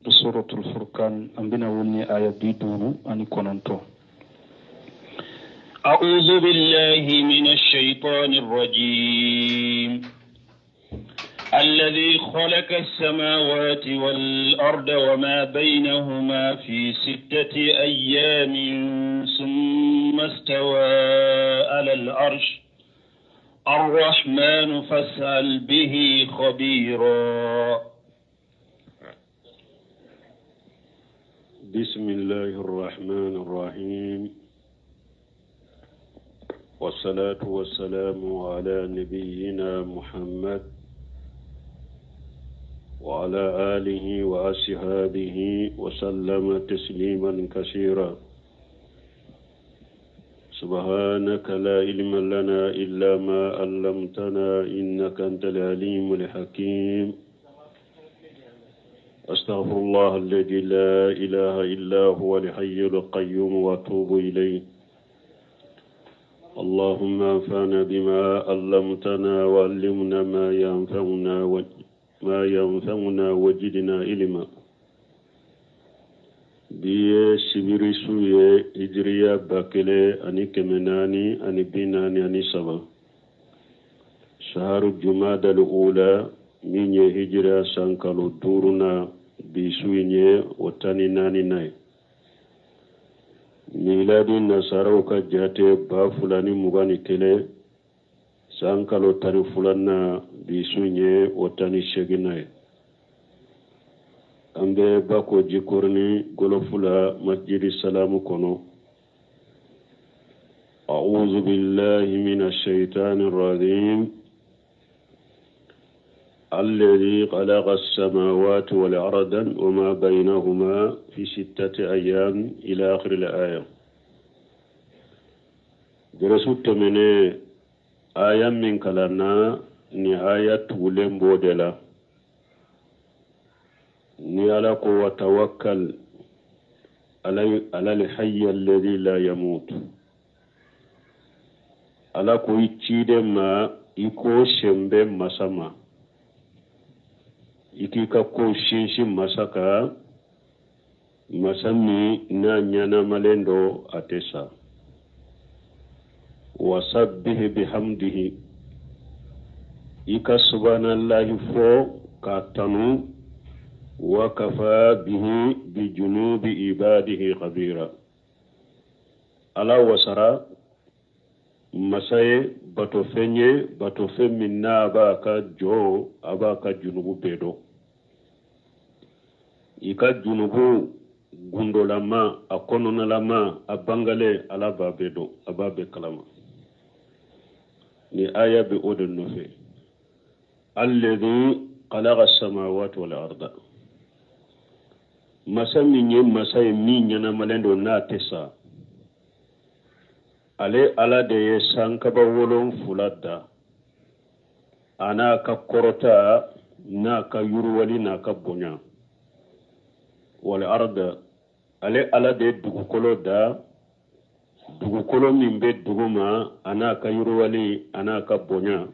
Suratul Furqan, an bɛna wuli ni aya 59. أعوذ بالله من الشيطان الرجيم. الذي خلق السماوات والأرض وما بينهما في 6 أيام ثم استوى على العرش. الرحمن فاسأل به خبيرا. بسم الله الرحمن الرحيم، والصلاة والسلام على نبينا محمد وعلى آله وأصحابه وسلم تسليما كثيرا. سبحانك لا علم لنا إلا ما علمتنا إنك أنت العليم الحكيم. أستغفر الله الذي لا إله إلا هو الحي القيوم وأتوب إليه. اللهم انفعنا بما علمتنا وعلمنا ما ينفعنا وزدنا علما. Bi ye sibiri su ye, hijiriya 1443, saharu jumadal ula, min ye hijiriya san kalo duurunan, bi su in ye o 14 na ye. Miladi nasaraw ka jate 2021, san kalo 12nan, bi su in ye o 18 na ye. An bɛ Bako Jikɔrɔni golofu la, Masjidi Salamu kɔnɔ. أعوذ بالله من الشيطان الرجيم. الذي خلق السماوات والأرض وما بينهما في 6 أيام إلى آخر الآية. درسو تمنى آية من كلامنا ni آية تولم بودلا ni ala ko wa tawakkal ala al-hayy alladhi la yamut. Ala ko i ciden ma, i ko sɛnbɛ masa ma, i k'i ka ko sinsin masa kan, masa min n'a ɲɛnamalen don, a tɛ sa. Wasabbih bihamdihi, i ka subhanallahi fɔ k'a tanu. Wa kafa bihi bi junubi ibadihi khabira. Ala wasara masa ye batofɛn ye, batofɛn min n'a b'a ka jɔ, a b'a ka junubu bɛɛ dɔn. I ka junubu gundolama, a kɔnɔnalama, a bangalen, Ala b'a bɛɛ dɔn, a b'a bɛɛ kalama. Ni aya bɛ o de nɔfɛ. Alladhi khalaqa as-samawati wal arda, masa min ye masa ye min ɲɛnamalen don n'a tɛ sa, ale Ala de ye sankaba 7 da, a n'a ka kɔrɔta n'a ka yiriwali n'a ka bonya. Wal arda, ale Ala de ye dugukolo da, dugukolo min bɛ duguma, a n'a ka yiriwali a n'a ka bonya.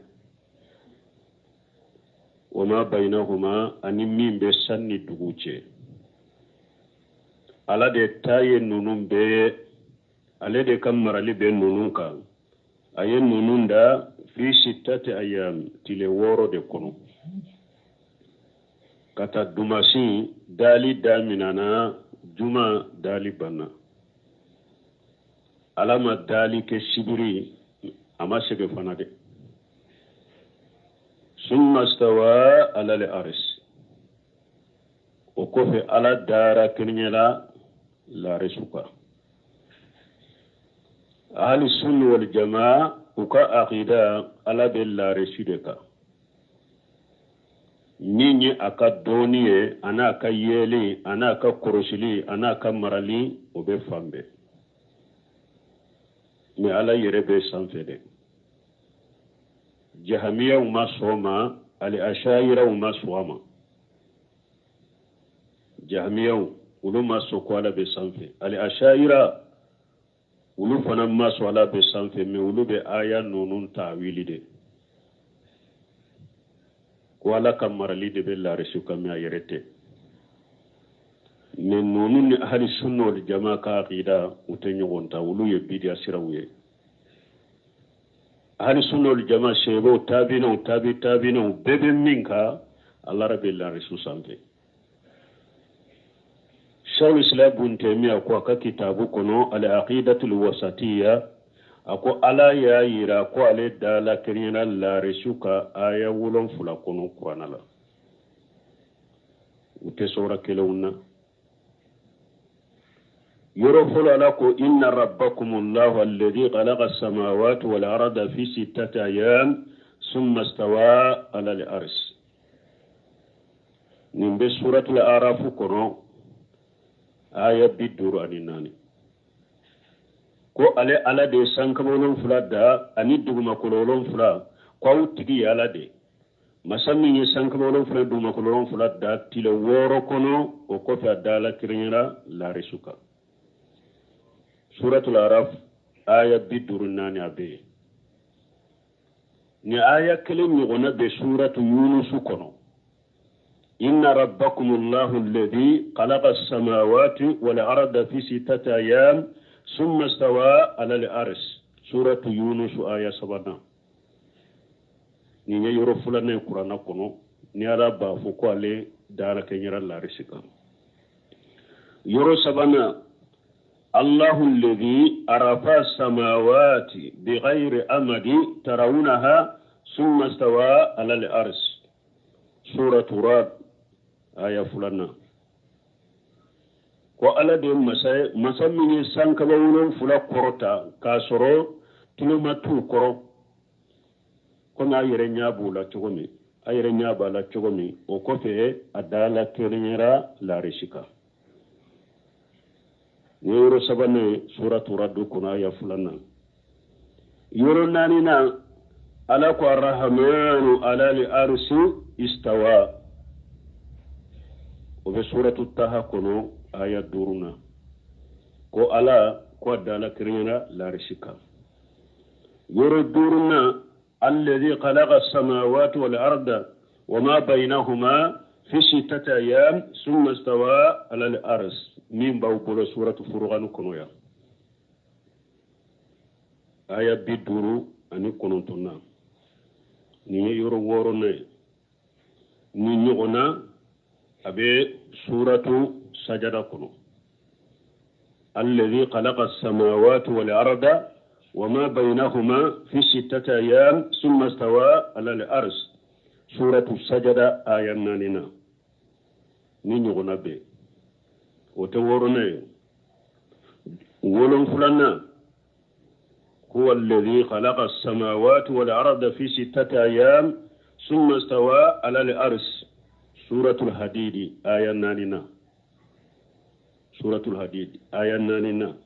Wa ma bainahuma, ani min bɛ san ni dugu cɛ. Ala de ta ye ninnu bɛɛ ye, ale de ka marali bɛ ninnu kan. A ye ninnu da fi sittati ayyam, tile 6 de kɔnɔ. Ka taa dumasi dali daminɛna, juma dali banna. Ala ma dali kɛ sibiri, a ma segin fana dɛ. Summa stawa ala al-arsh, o kɔfɛ Ala dara kɛnɛɲɛla larisu kan. Ahli sunni wal jamaa u ka aqida, Ala bɛ larisu de kan. Min ye a ka dɔnni ye, a n'a ka yeli, a n'a ka kɔrɔsili, a n'a ka marali, o bɛ fan bɛɛ. Mais Ala yɛrɛ bɛ sanfɛ dɛ. Jahamiyaw ma sɔn ma, ali ashayiraw ma sɔn a ma. Jahamiyaw olu ma sɔn ko Ala bɛ sanfɛ. Ali ashayira olu fana ma sɔn Ala bɛ sanfɛ, mais olu bɛ aya ninnu tawili de. Ko Ala ka marali de bɛ larisu kan, mais a yɛrɛ tɛ. Mais ninnu ni ahali sunna wal jama ka aqida u tɛ ɲɔgɔn ta, olu ye bidiya siraw ye. Ahali sunna wal jama seebaw, taabinaw, taabi taabinaw bɛɛ bɛ min kan, ala bɛ larisu sanfɛ. Shaykhul Islam Ibn Taymiyyah ko a ka kitabu kɔnɔ al aqidatul wasatiyya, a ko ala y'a yira ko ale dala kɛɲɛna larisu kan aya 7 kɔnɔ kuranna la. U tɛ sɔrɔ kelenw na. Yɔrɔ fɔlɔ, ala ko inna rabbakumullahu alladhi khalaqa samawati wal arda fi sittati ayyam summa stawa ala al ars. Nin bɛ suratul araf kɔnɔ aya 54. Ko ale ala de ye sankaba 7 da ani dugumakolo 7, ko aw tigi ye ala de ye. Masa min ye sankaba 7 dugumakolo 7 da tile 6 kɔnɔ, o kɔfɛ a dala kɛrɛnkɛrɛn larisu kan. Suratul araf aya 54 a bɛ yen. Ni aya kelen ɲɔgɔnna bɛ suratu yunusu kɔnɔ. Inna rabbakumullahu alladhi khalaqa as-samawati wal arda fi sittati ayyam summa stawa ala al-arsh. Suratu yunusu aya 3. Nin ye yɔrɔ filanan ye kuranna kɔnɔ ni ala b'a fɔ ko ale dara kɛɲɛra larisi kan. Yɔrɔ sabanan, Allahu alladhi arafa samawati bighayri amadi tarawunaha summa stawa ala al-arsh. Suratu Rad aya 2. Ko ala de masa ye, masa min ye sankaba 7 kɔrɔta k'a sɔrɔ tuloma t'u kɔrɔ, komi a yɛrɛ ɲɛ b'u la cogo min, a yɛrɛ ɲɛ b'a la cogo min, o kɔfɛ a dala kɛrɛnkɛrɛn larisi kan. Nin ye yɔrɔ sabanan ye suratu Rad kɔnɔ aya 2. Yɔrɔ naaninan, ala ko arrahamanu ala al-arsi istawa. O bɛ suratu Taha kɔnɔ aya 5. Ko ala ko a dala kɛrɛnkɛrɛn larisi kan. Yɔrɔ duurunan, alladhi khalaqa as-samawati wal arda wa ma baynahuma fi sittati ayyam summa istawa ala al-ars. Min b'aw bolo suratu Furqan kɔnɔ yan aya 59. Nin ye yɔrɔ wɔɔrɔnan ye. Nin ɲɔgɔnna a bɛ suratu Sajada kɔnɔ. Alladhi khalaqa as-samawati wal arda wa ma baynahuma fi sittati ayyam summa istawa ala al-ars. Suratu Sajada aya 4. Nin ɲɔgɔnna bɛ o tɛ wɔɔrɔnan ye. Wolonfilanan, huwa alladhi khalaqa as-samawati wal arda fi sittati ayyam summa istawa ala al-ars. Suratul Hadid aya 4. Suratul Hadid aya 4.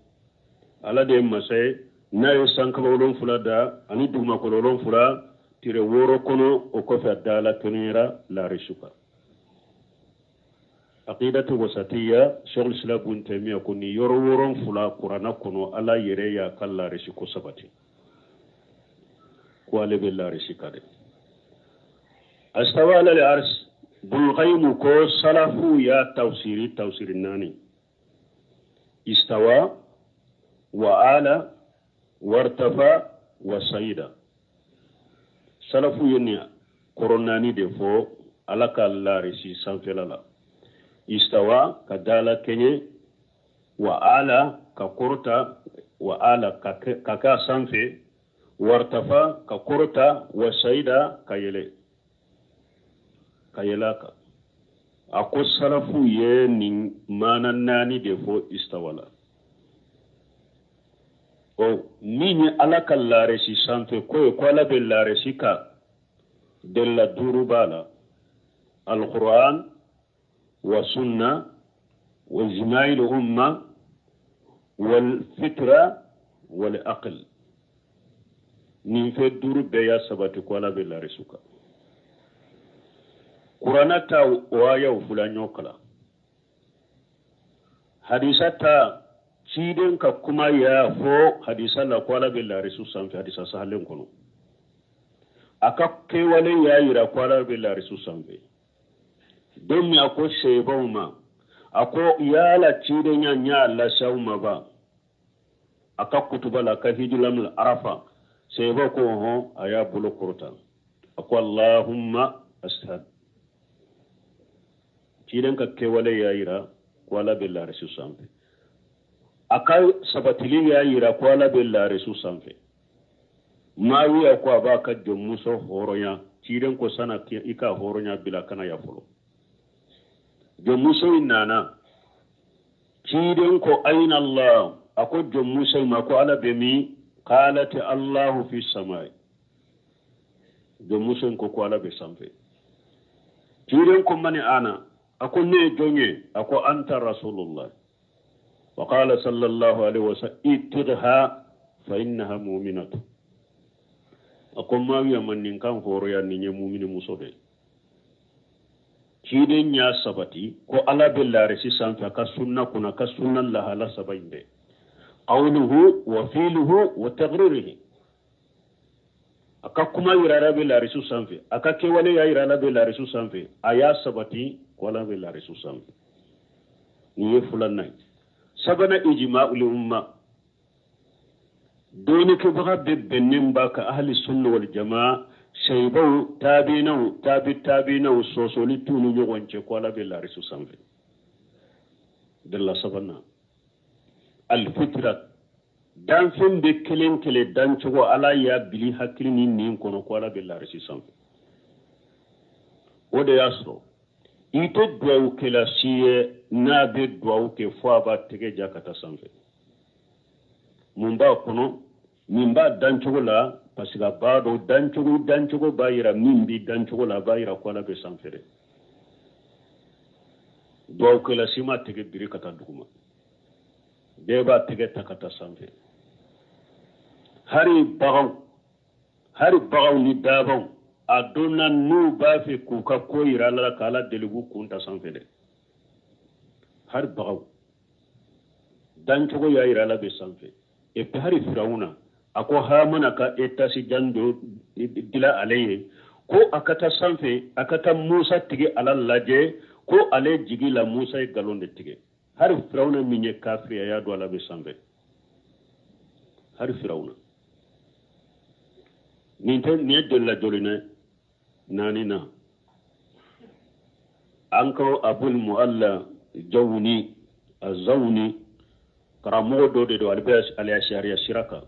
Ala de ye masa ye n'a ye sankaba 7 da ani dugumakolo 7 tile 6 kɔnɔ, o kɔfɛ a dala kɛnɛyara larisu kan. Aqidatu wasatiyya, Shaykhul Islam Ibn Taymiyyah ko ni yɔrɔ 7 kuranna kɔnɔ, ala yɛrɛ y'a ka larisi ko sabati, ko ale bɛ larisi kan dɛ. Astawa ala al-ars, Ibn Qayyim ko salafu ya tafsiri tafsiri 4. Istawa wa ala wartafa wa sayida. Salafu ye nin kɔrɔ 4 de fɔ ala ka larisi sanfɛla la. Istawa ka dala kɛɲɛ, wa ala ka kɔrɔta, wa ala ka k'a sanfɛ, wartafa ka kɔrɔta, wa sayida ka yɛlɛ, ka yɛlɛ a kan. A ko salafu ye nin maana 4 de fɔ istawa la. Ɔ min ye ala ka larisi sanfɛ ko ye, ko ala bɛ larisi kan, delila 5 b'a la. Al-Qur'an wa sunna wa ijma'il umma wal fitra wal aql. Nin fɛn 5 bɛɛ y'a sabati ko ala bɛ larisu kan. Kurana ta o ayaw fila ɲɔ kalan. Hadisa ta ciden ka kuma y'a fɔ hadisa la ko ala bɛ larisu sanfɛ, hadisa sahalen kɔnɔ. A ka kɛwale y'a yira ko ala bɛ larisu sanfɛ. Don min a ko seebaw ma, A ko yala cidenya n y'a lase aw ma ba a ka kutuba la, a ka hijulam la Arafa? Seba ko hɔn. A y'a bolo kɔrɔta, a ko allahumma ashhad. Ciden ka kɛwale y'a yira ko Ala bɛ larisi sanfɛ. A ka sabatili y'a yira ko Ala bɛ larisi sanfɛ. Maawiya ko a b'a ka jɔnmuso hɔrɔnya. Ciden ko sana i ka hɔrɔnya bila kana ya fɔlɔ. Jɔnmuso in nana. Ciden ko ayna Allah? A ko jɔnmuso in ma ko Ala bɛ min? Qalat allahu fi samai. Jɔnmuso in ko ko Ala bɛ sanfɛ. Ciden ko mani ana? A ko ne ye jɔn ye? A ko anta rasulullah. Wa qala sallallahu alaihi wasallam ittigha fa innaha mu'minatu. A ko Maawiya ma nin kan hɔrɔnya, nin ye mumini muso de ye. Ciden y'a sabati ko Ala bɛ larisi sanfɛ a ka sunna kunna, a ka sunna lahala saba in bɛɛ, qawluhu wa fi'luhu wa taqririhi. A ka kuma yira Ala bɛ larisi sanfɛ, a ka kɛwale y'a yira Ala bɛ larisi sanfɛ. A y'a sabati ko Ala bɛ larisi sanfɛ. Nin ye filanan ye. Sabanan, ijma'ul umma. Dɔnnikɛbaga bɛ bɛnnen b'a kan, ahli sunna wal jamaa, sayibaw, taabinaw, taabi taabinaw, sɔsɔli t'u ni ɲɔgɔn cɛ ko Ala bɛ larisi sanfɛ. Dalila sabanan, alfitra. Danfɛn bɛ kelen kelen dancogo, Ala y'a bili hakili ni nin kɔnɔ ko Ala bɛ larisi sanfɛ. O de y'a sɔrɔ i tɛ duwawu kɛla si ye n'a bɛ duwawu kɛ fo a b'a tɛgɛ ja ka taa sanfɛ. Mun b'a kɔnɔ? Min b'a dancogo la, parce que a b'a dɔn dancogo dancogo b'a yira min b'i dancogo la, a b'a yira ko Ala bɛ sanfɛ dɛ. Duwawukɛla si ma tɛgɛ biri ka taa duguma, bɛɛ b'a tɛgɛ ta ka taa sanfɛ. Hari baganw ni dabaw, a donna n'u b'a fɛ k'u ka ko yira Ala la, k'Ala deli, k'u kun ta sanfɛ dɛ. Hari baganw dancogo y'a yira Ala bɛ sanfɛ. Et puis hari Firawuna, a ko Hamana ka etasi jan dɔ dila ale ye ko a ka taa sanfɛ, a ka taa Musa tigi Ala lajɛ, ko ale jigi la Musa ye nkalon de tigɛ. Hari Firawuna min ye kafiri, a y'a dɔn Ala bɛ sanfɛ. Hari Firawuna. Nin tɛ nin ye delila jolina naani na. An ko Abul Mualla Jawuni Azawuni, karamɔgɔ dɔ de don, ale bɛ ale sariya sira kan.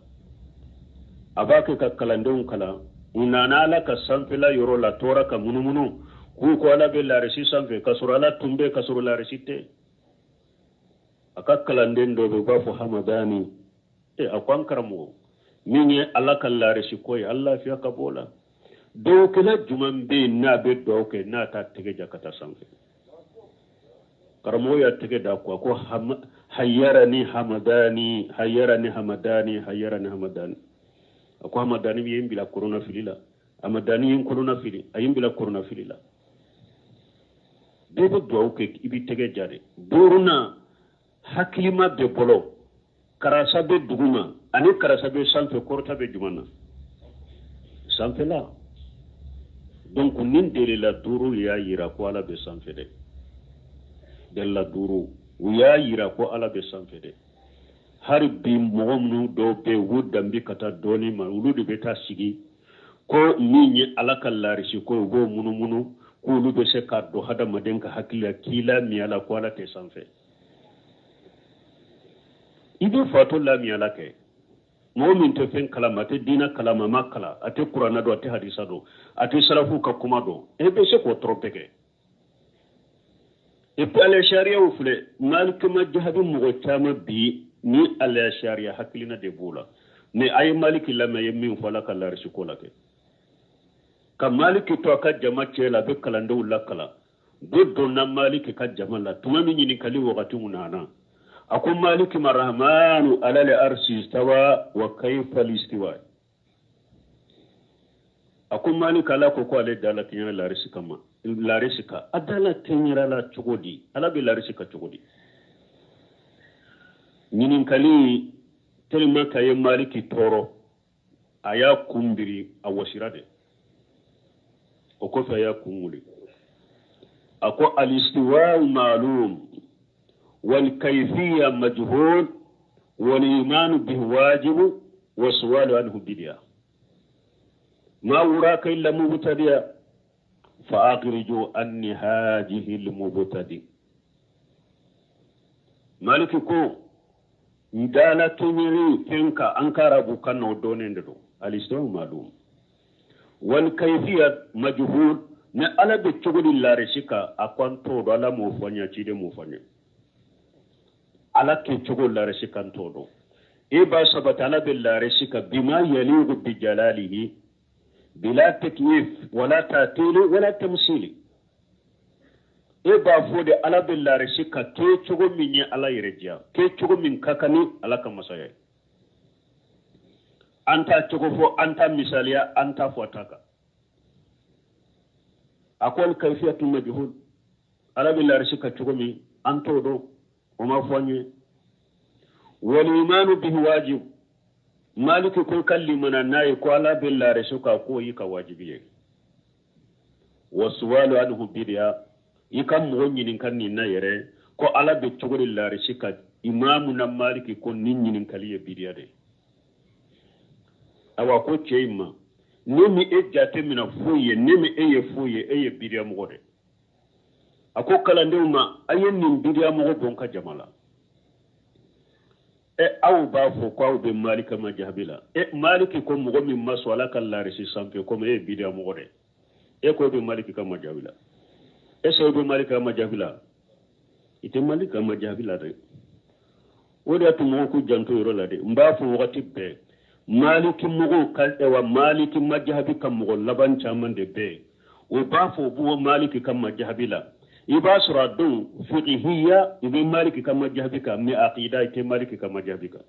A b'a kɛ ka kalandenw kalan. U nana Ala ka sanfɛla yɔrɔ la, tora ka munumunu k'u ko Ala bɛ larisi sanfɛ, ka sɔrɔ Ala tun bɛ ka sɔrɔ larisi tɛ. A ka kalanden dɔ bɛ, u b'a fɔ Hamadani. E, a ko an karamɔgɔ, min ye Ala ka larisi ko ye, Ala lafiya ka b'o la. Dɔwkɛla jumɛn bɛ yen n'a bɛ duwawu kɛ n'a t'a tɛgɛ ja ka taa sanfɛ? Karamɔgɔ y'a tɛgɛ da ko a ko hayyarani Hamadani, hayyarani Hamadani, hayyarani Hamadani. A ko Hamadani ye n bila korona fili la, Hamadani ye n korona fili, a ye n bila korona fili la. Bɛɛ bɛ duwawu kɛ, i b'i tɛgɛ ja de. Duurunan, hakilima bɛ bolo, karisa bɛ duguma ani karisa bɛ sanfɛ, kɔrɔta bɛ jumɛn na? Sanfɛla. Donc nin delila duuru y'a yira ko Ala bɛ sanfɛ dɛ. Delila duuru, u y'a yira ko Ala bɛ sanfɛ dɛ. Hali bi, mɔgɔ minnu dɔw bɛ yen, u b'u danbi ka taa dɔɔnin ma, olu de bɛ taa sigi ko min ye Ala ka larisi ko, u b'o munumunu k'olu bɛ se k'a dɔn hadamaden ka hakili la k'i la min ala ko Ala tɛ sanfɛ. I bɛ fatɔ la min ala kɛ. Mɔgɔ min tɛ fɛn kalama, a tɛ diinɛ kalama, a ma kalan, a tɛ kuranɛ dɔn, a tɛ hadisa dɔn, a tɛ salafu ka kuma dɔn, e bɛ se k'o tɔrɔ bɛɛ kɛ. Et puis ala sariyaw filɛ, Maliki ma jaabi. Mɔgɔ caman bi ni ala sariya hakilina de b'o la. Mais a ye Maliki lamɛn, a ye min fɔ Ala ka larisi ko la kɛ. Ka Maliki to a ka jama cɛ la, a bɛ kalandenw lakalan. Dɔ donna Maliki ka jama la tuma min, ɲininkali wagati mun nana, a ko Maliki ma rahmanu ala le arsi istawa wa kayfa listiwa. A ko Maliki, Ala ko ko ale dala kɛɲɛra larisi kama, larisi kan. A dala kɛɲɛra la cogo di? Ala bɛ larisi kan cogo di? Ɲininkali tellement qu'a ye Maliki tɔɔrɔ, a y'a kun biri, a wɔsira de. O kɔfɛ a y'a kun wuli, a ko alistiwa maalum. Wal kayfiya majhul wal imanu bihi wajibu wa su'alu anhu bid'a. Ma wuraka illa mubtadi'a fa akhriju anni hadhihi al mubtadi. Maliki ko ndala kenyeri fenka ankara bukanna o donen de do al-istiwa ma'lum wal kayfiya majhul. Ne ala be cogo di larisi ka a ko an t'o dɔn, ala m'o fɔ n ye, ciden m'o fɔ n ye. Ala kɛ cogo larisi kan t'o dɔn. E b'a sabati ala bɛ larisi ka bima yaliqu bi jalalihi bila takyif wala ta'til wala tamsili. E b'a fɔ de ala bɛ larisi ka kɛ cogo min ye ala yɛrɛ diya, kɛ cogo min ka kan ni ala ka masaya ye. An t'a cogo fɔ, an t'a misaliya, an t'a fɔ a ta kan. A ko al kayfiyatu majhul, ala bɛ larisi ka cogo min an t'o dɔn, o ma fɔ an ye. Wal imanu bihi wajib. Maliki ko ka limana n'a ye ko ala bɛ larisi ka k'o y'i ka wajibi ye. Wa su'alu anhu bid'a. I ka mɔgɔ ɲininka nin na yɛrɛ ko ala bɛ cogo di larisi ka, imamu na Maliki ko nin ɲininkali ye bidiya de. Awa ko cɛ in ma, ne mi e jate mina foyi ye, ne mi e ye foyi ye, e ye bidiya mɔgɔ de. A ko kalandenw ma, a ye nin bidiya mɔgɔ bɔ n ka jama la. E aw b'a fɔ ko aw bɛ Maliki ma jaabi la. E Maliki ko mɔgɔ min ma sɔn ala ka larisi sanfɛ komi e ye bidiya mɔgɔ de. E ko e bɛ Maliki ka ma jaabi la. Est-ce que e bɛ Maliki ka ma jaabi la? I tɛ Maliki ka ma jaabi la dɛ. O de y'a to mɔgɔw k'u janto yɔrɔ la dɛ. N b'a fɔ wagati bɛɛ, Maliki mɔgɔw ka, ɛwa Maliki majahabi ka mɔgɔ laban caman de bɛ yen. O b'a fɔ u b'o Maliki ka majahabi la. I b'a sɔrɔ a don fiqhiya i bɛ Maliki ka majahabi kan, mais aqida i tɛ Maliki ka majahabi kan.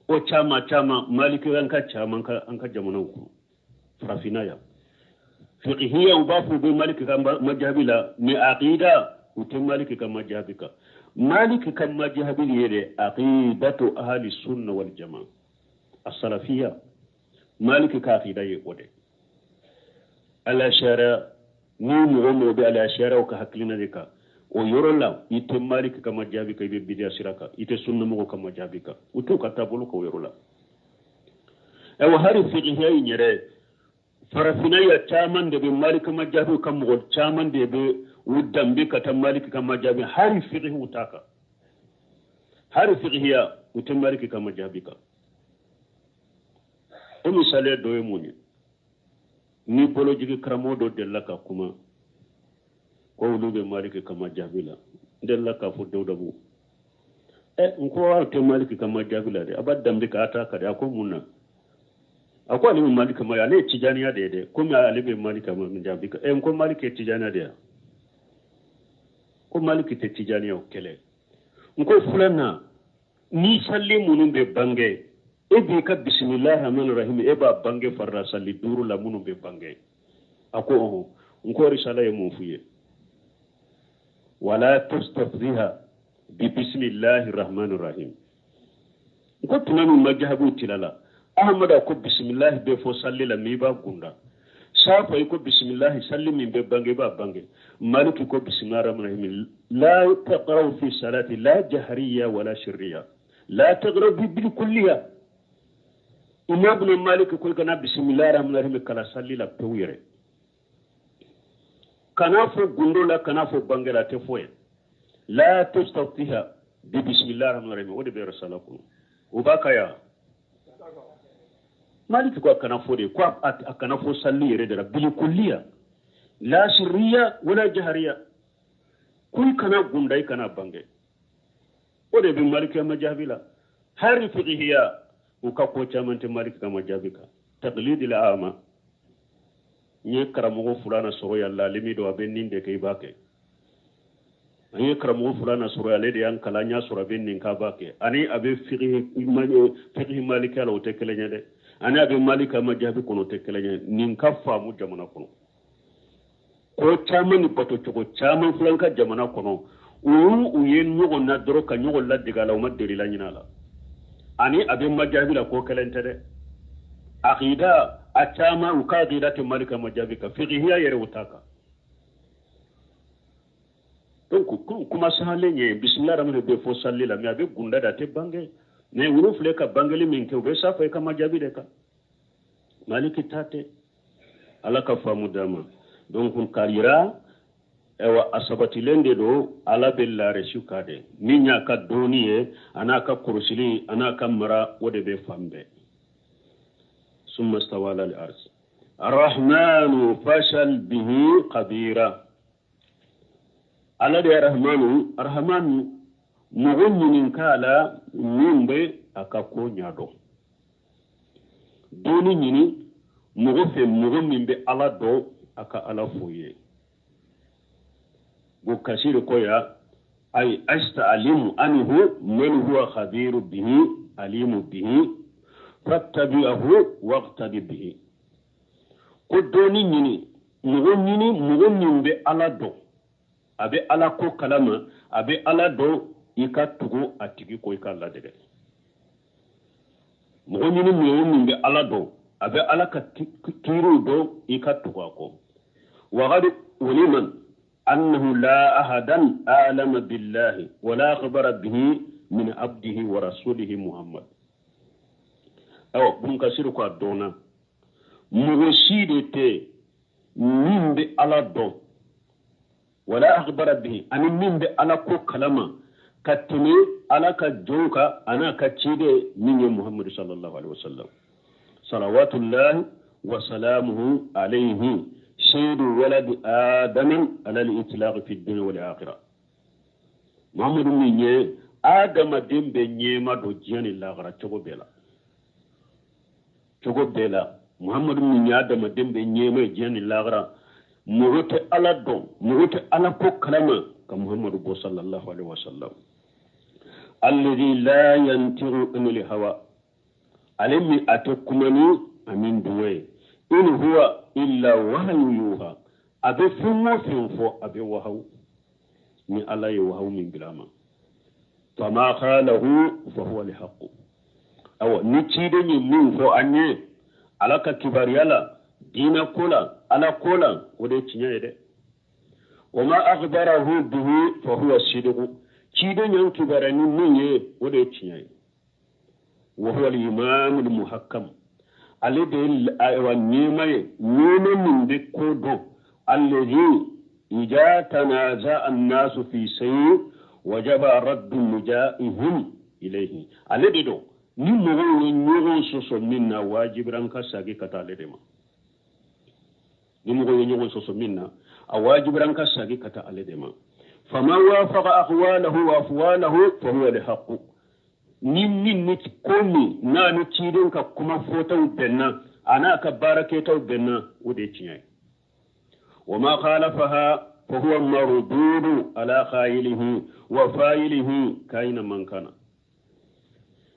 O caman caman Maliki an ka caman ka an ka jamanaw kɔnɔ farafinna yan. Fiqhiya u b'a fɔ u bɛ Maliki ka majahabi la, mais aqida u tɛ Maliki ka majahabi kan. Maliki ka majahabi ye de aqidatu ahli sunna wal jamaa as-salafiyya. Maliki ka aqida ye o de. Ala shara ni mɔgɔ mɔgɔ bɛ ala shara ka hakilina de kan, o yɔrɔ la i tɛ Maliki ka majahabi kan, i bɛ bidiya sira kan, i tɛ sunna mɔgɔ ka majahabi kan, u t'u ka taabolo kan o yɔrɔ la. Ayiwa hari fiqhiya in yɛrɛ farafinna ya caman de bɛ Maliki majahabi ka mɔgɔ caman de bɛ u danbe ka taa Maliki ka majahabi, hari fiqhi u t'a kan, hari fiqhiya u tɛ Maliki ka majahabi kan. O misaliya dɔ ye mun ye? Ni bolojigi karamɔgɔ dɔ delila ka kuma ko olu bɛ Maliki ka majahabi la, n delila k'a fɔ Dawudabugu, n ko aw tɛ Maliki ka majahabi la dɛ, a b'a danbe k'a ta ka de. A ko mun na? A ko ale bɛ Maliki ma, ale ye tijaniya de ye dɛ, komi ale bɛ Maliki majahabi kan. N ko Maliki ye tijaniya de ye, ko Maliki tɛ tijaniya o kɛlɛ. N ko filanan, ni sali minnu bɛ bange, e b'i ka bisimilahi rahmani rahim, e b'a bange farila sali 5 la minnu bɛ bange. A ko ɔhɔn. N ko risala ye mun f'u ye? Wala tastafriha bi bisimilahi rahmani rahim. N ko tuma min majahabiw tilala, Ahmada ko bisimilahi bɛ fɔ sali la, mais i b'a gunda. Safa i ko bisimilahi sali min bɛ bange i b'a bange. Maliki ko bisimilahi rahmani rahim, la taqraw fi salati la jahriya wala sirriya, la taqraw bi bil kulliya. Imam Ibn Malik ko kana bisimilahi rahmani rahim kala sali la pewu yɛrɛ, kana fɔ gundo la, kana fɔ bange la, a tɛ fɔ ye. La tastaftiha bi bisimilahi rahmani rahim, o de bɛ risala kɔnɔ. O b'a ka ya Maliki ko a kana fɔ de, ko a kana fɔ sali yɛrɛ de la bilikulliya, la sirriya wala jahariya, ko i kana gunda, i kana bange. O de bɛ Maliki majahabi la. Hari fiqhiya u ka ko caman tɛ Maliki ka majahabi kan. Taqlidi la ama, n ye karamɔgɔ fulana sɔrɔ yan, lalimi dɔ a bɛ nin de kɛ, i b'a kɛ. An ye karamɔgɔ fulana sɔrɔ yan, ale de y'an kalan, an y'a sɔrɔ a bɛ nin k'a b'a kɛ. Ani a bɛ fiqhi malikiya la, o tɛ kelen ye dɛ. Ani a bɛ Maliki majahabi kɔnɔ, o tɛ kelen ye. Nin ka faamu jamana kɔnɔ. Ko caman ni batocogo caman filan ka jamana kɔnɔ, u ye ɲɔgɔn na dɔrɔn ka ɲɔgɔn ladege a la, u ma deli la ɲin'a la. Ani a bɛ majahabi la, ko kelen tɛ dɛ. Aqida a caman u ka aqida tɛ Maliki majahabi kan, fiqhiya yɛrɛ u t'a kan. Donc kuma sahalen ye bisimilahi rahmani bɛ fɔ sali la, mais a bɛ gunda de, a tɛ bange. Mais wulu filɛ ka bangeli min kɛ, u bɛ s'a fɔ i ka ma jaabi de kan. Maliki ta tɛ. Ala ka faamu d'a ma. Donc k'a yira, ayiwa, a sabatilen de don Ala bɛ laresi kan de. Min y'a ka dɔnni ye, a n'a ka kɔlɔsili, a n'a ka mara, o de bɛ fan bɛɛ. Summa stawa ala al-arsh arrahmanu fasal bihi khabira. Ala de ye Rahmanu. Rahmanu, mɔgɔ ɲininka la min bɛ a ka ko ɲɛdɔn. Dɔnni ɲini mɔgɔ fɛ, mɔgɔ min bɛ Ala dɔn, a ka Ala fo ye. Ko kasiri ko ya ay asta'limu anhu man huwa khabiru bihi alimu bihi fattabi'ahu waqtadi bihi. Ko dɔnni ɲini mɔgɔ, ɲini mɔgɔ min bɛ Ala dɔn, a bɛ Ala ko kalama, a bɛ Ala dɔn, i ka tugu a tigi ko, i ka ladege. Mɔgɔ ɲini mɔgɔ min bɛ Ala dɔn, a bɛ Ala ka kiiriw dɔn, i ka tugu a kɔ. Waqad ulima annahu la ahadan a'lama billahi wala akhbara bihi min abdihi wa rasulihi Muhammad. Ayiwa, Bun Kasiri ko a dɔnna mɔgɔ si de tɛ min bɛ Ala dɔn, wala akhbara bihi, ani min bɛ Ala ko kalama ka tɛmɛ Ala ka jɔnw kan, a n'a ka ciden min ye Muhammadu sallallahu alaihi wasallam, salawatullahi wa salamuhu alayhi, sayyidu waladi adamin ala al-itlaq fi dunya wal akhirah. Muhammadu min ye adamaden bɛ ɲɛma don diɲɛ ni lahara cogo bɛɛ la, cogo bɛɛ la. Muhammadu min ye adamaden bɛ ɲɛma ye diɲɛ ni lahara, mɔgɔ tɛ Ala dɔn, mɔgɔ tɛ Ala ko kalama ka Muhammadu bɔ, sallallahu alaihi wasallam. Alladhi la yantiqu anil hawa, ale min a tɛ kuma ni a min dungɔ ye. In huwa illa wahyu yuha, a bɛ fɛn o fɛn fɔ, a bɛ wahawu ni Ala ye wahawu min bila a ma. Fama khalahu fa huwa alhaq. Awa, ni ciden ye min fɔ an ye Ala ka kibaruya la, diinɛ ko la, Ala ko la, o de ye tiɲɛ ye dɛ. Wa ma akhbarahu bihi fa huwa sidqu, ciden y'an kibaruya ni min ye, o de ye tiɲɛ ye. Wa huwa al-imam al-muhakkam, ale de ye, ayiwa, ɲɛma ye, ɲɛma min bɛ ko dɔn. Alladhi idha tanaza'a an-nasu fi shay wajaba raddu nija'ihim ilayhi, ale de don ni mɔgɔw ye ɲɔgɔn sɔsɔ min na, wajibira an ka sagi ka taa ale de ma. Ni mɔgɔw ye ɲɔgɔn sɔsɔ min na, a wajibira an ka sagi ka taa ale de ma. Fama wafaqa aqwalahu wa afwalahu fa huwa al-haqq. Ni min ni ko min n'a ni ciden ka kuma fɔtaw bɛnna, a n'a ka baarakɛtaw bɛnna, o de ye tiɲɛ ye. Wa ma khalafaha fa huwa mardudu ala khayilihi wa fayilihi kaina man kana.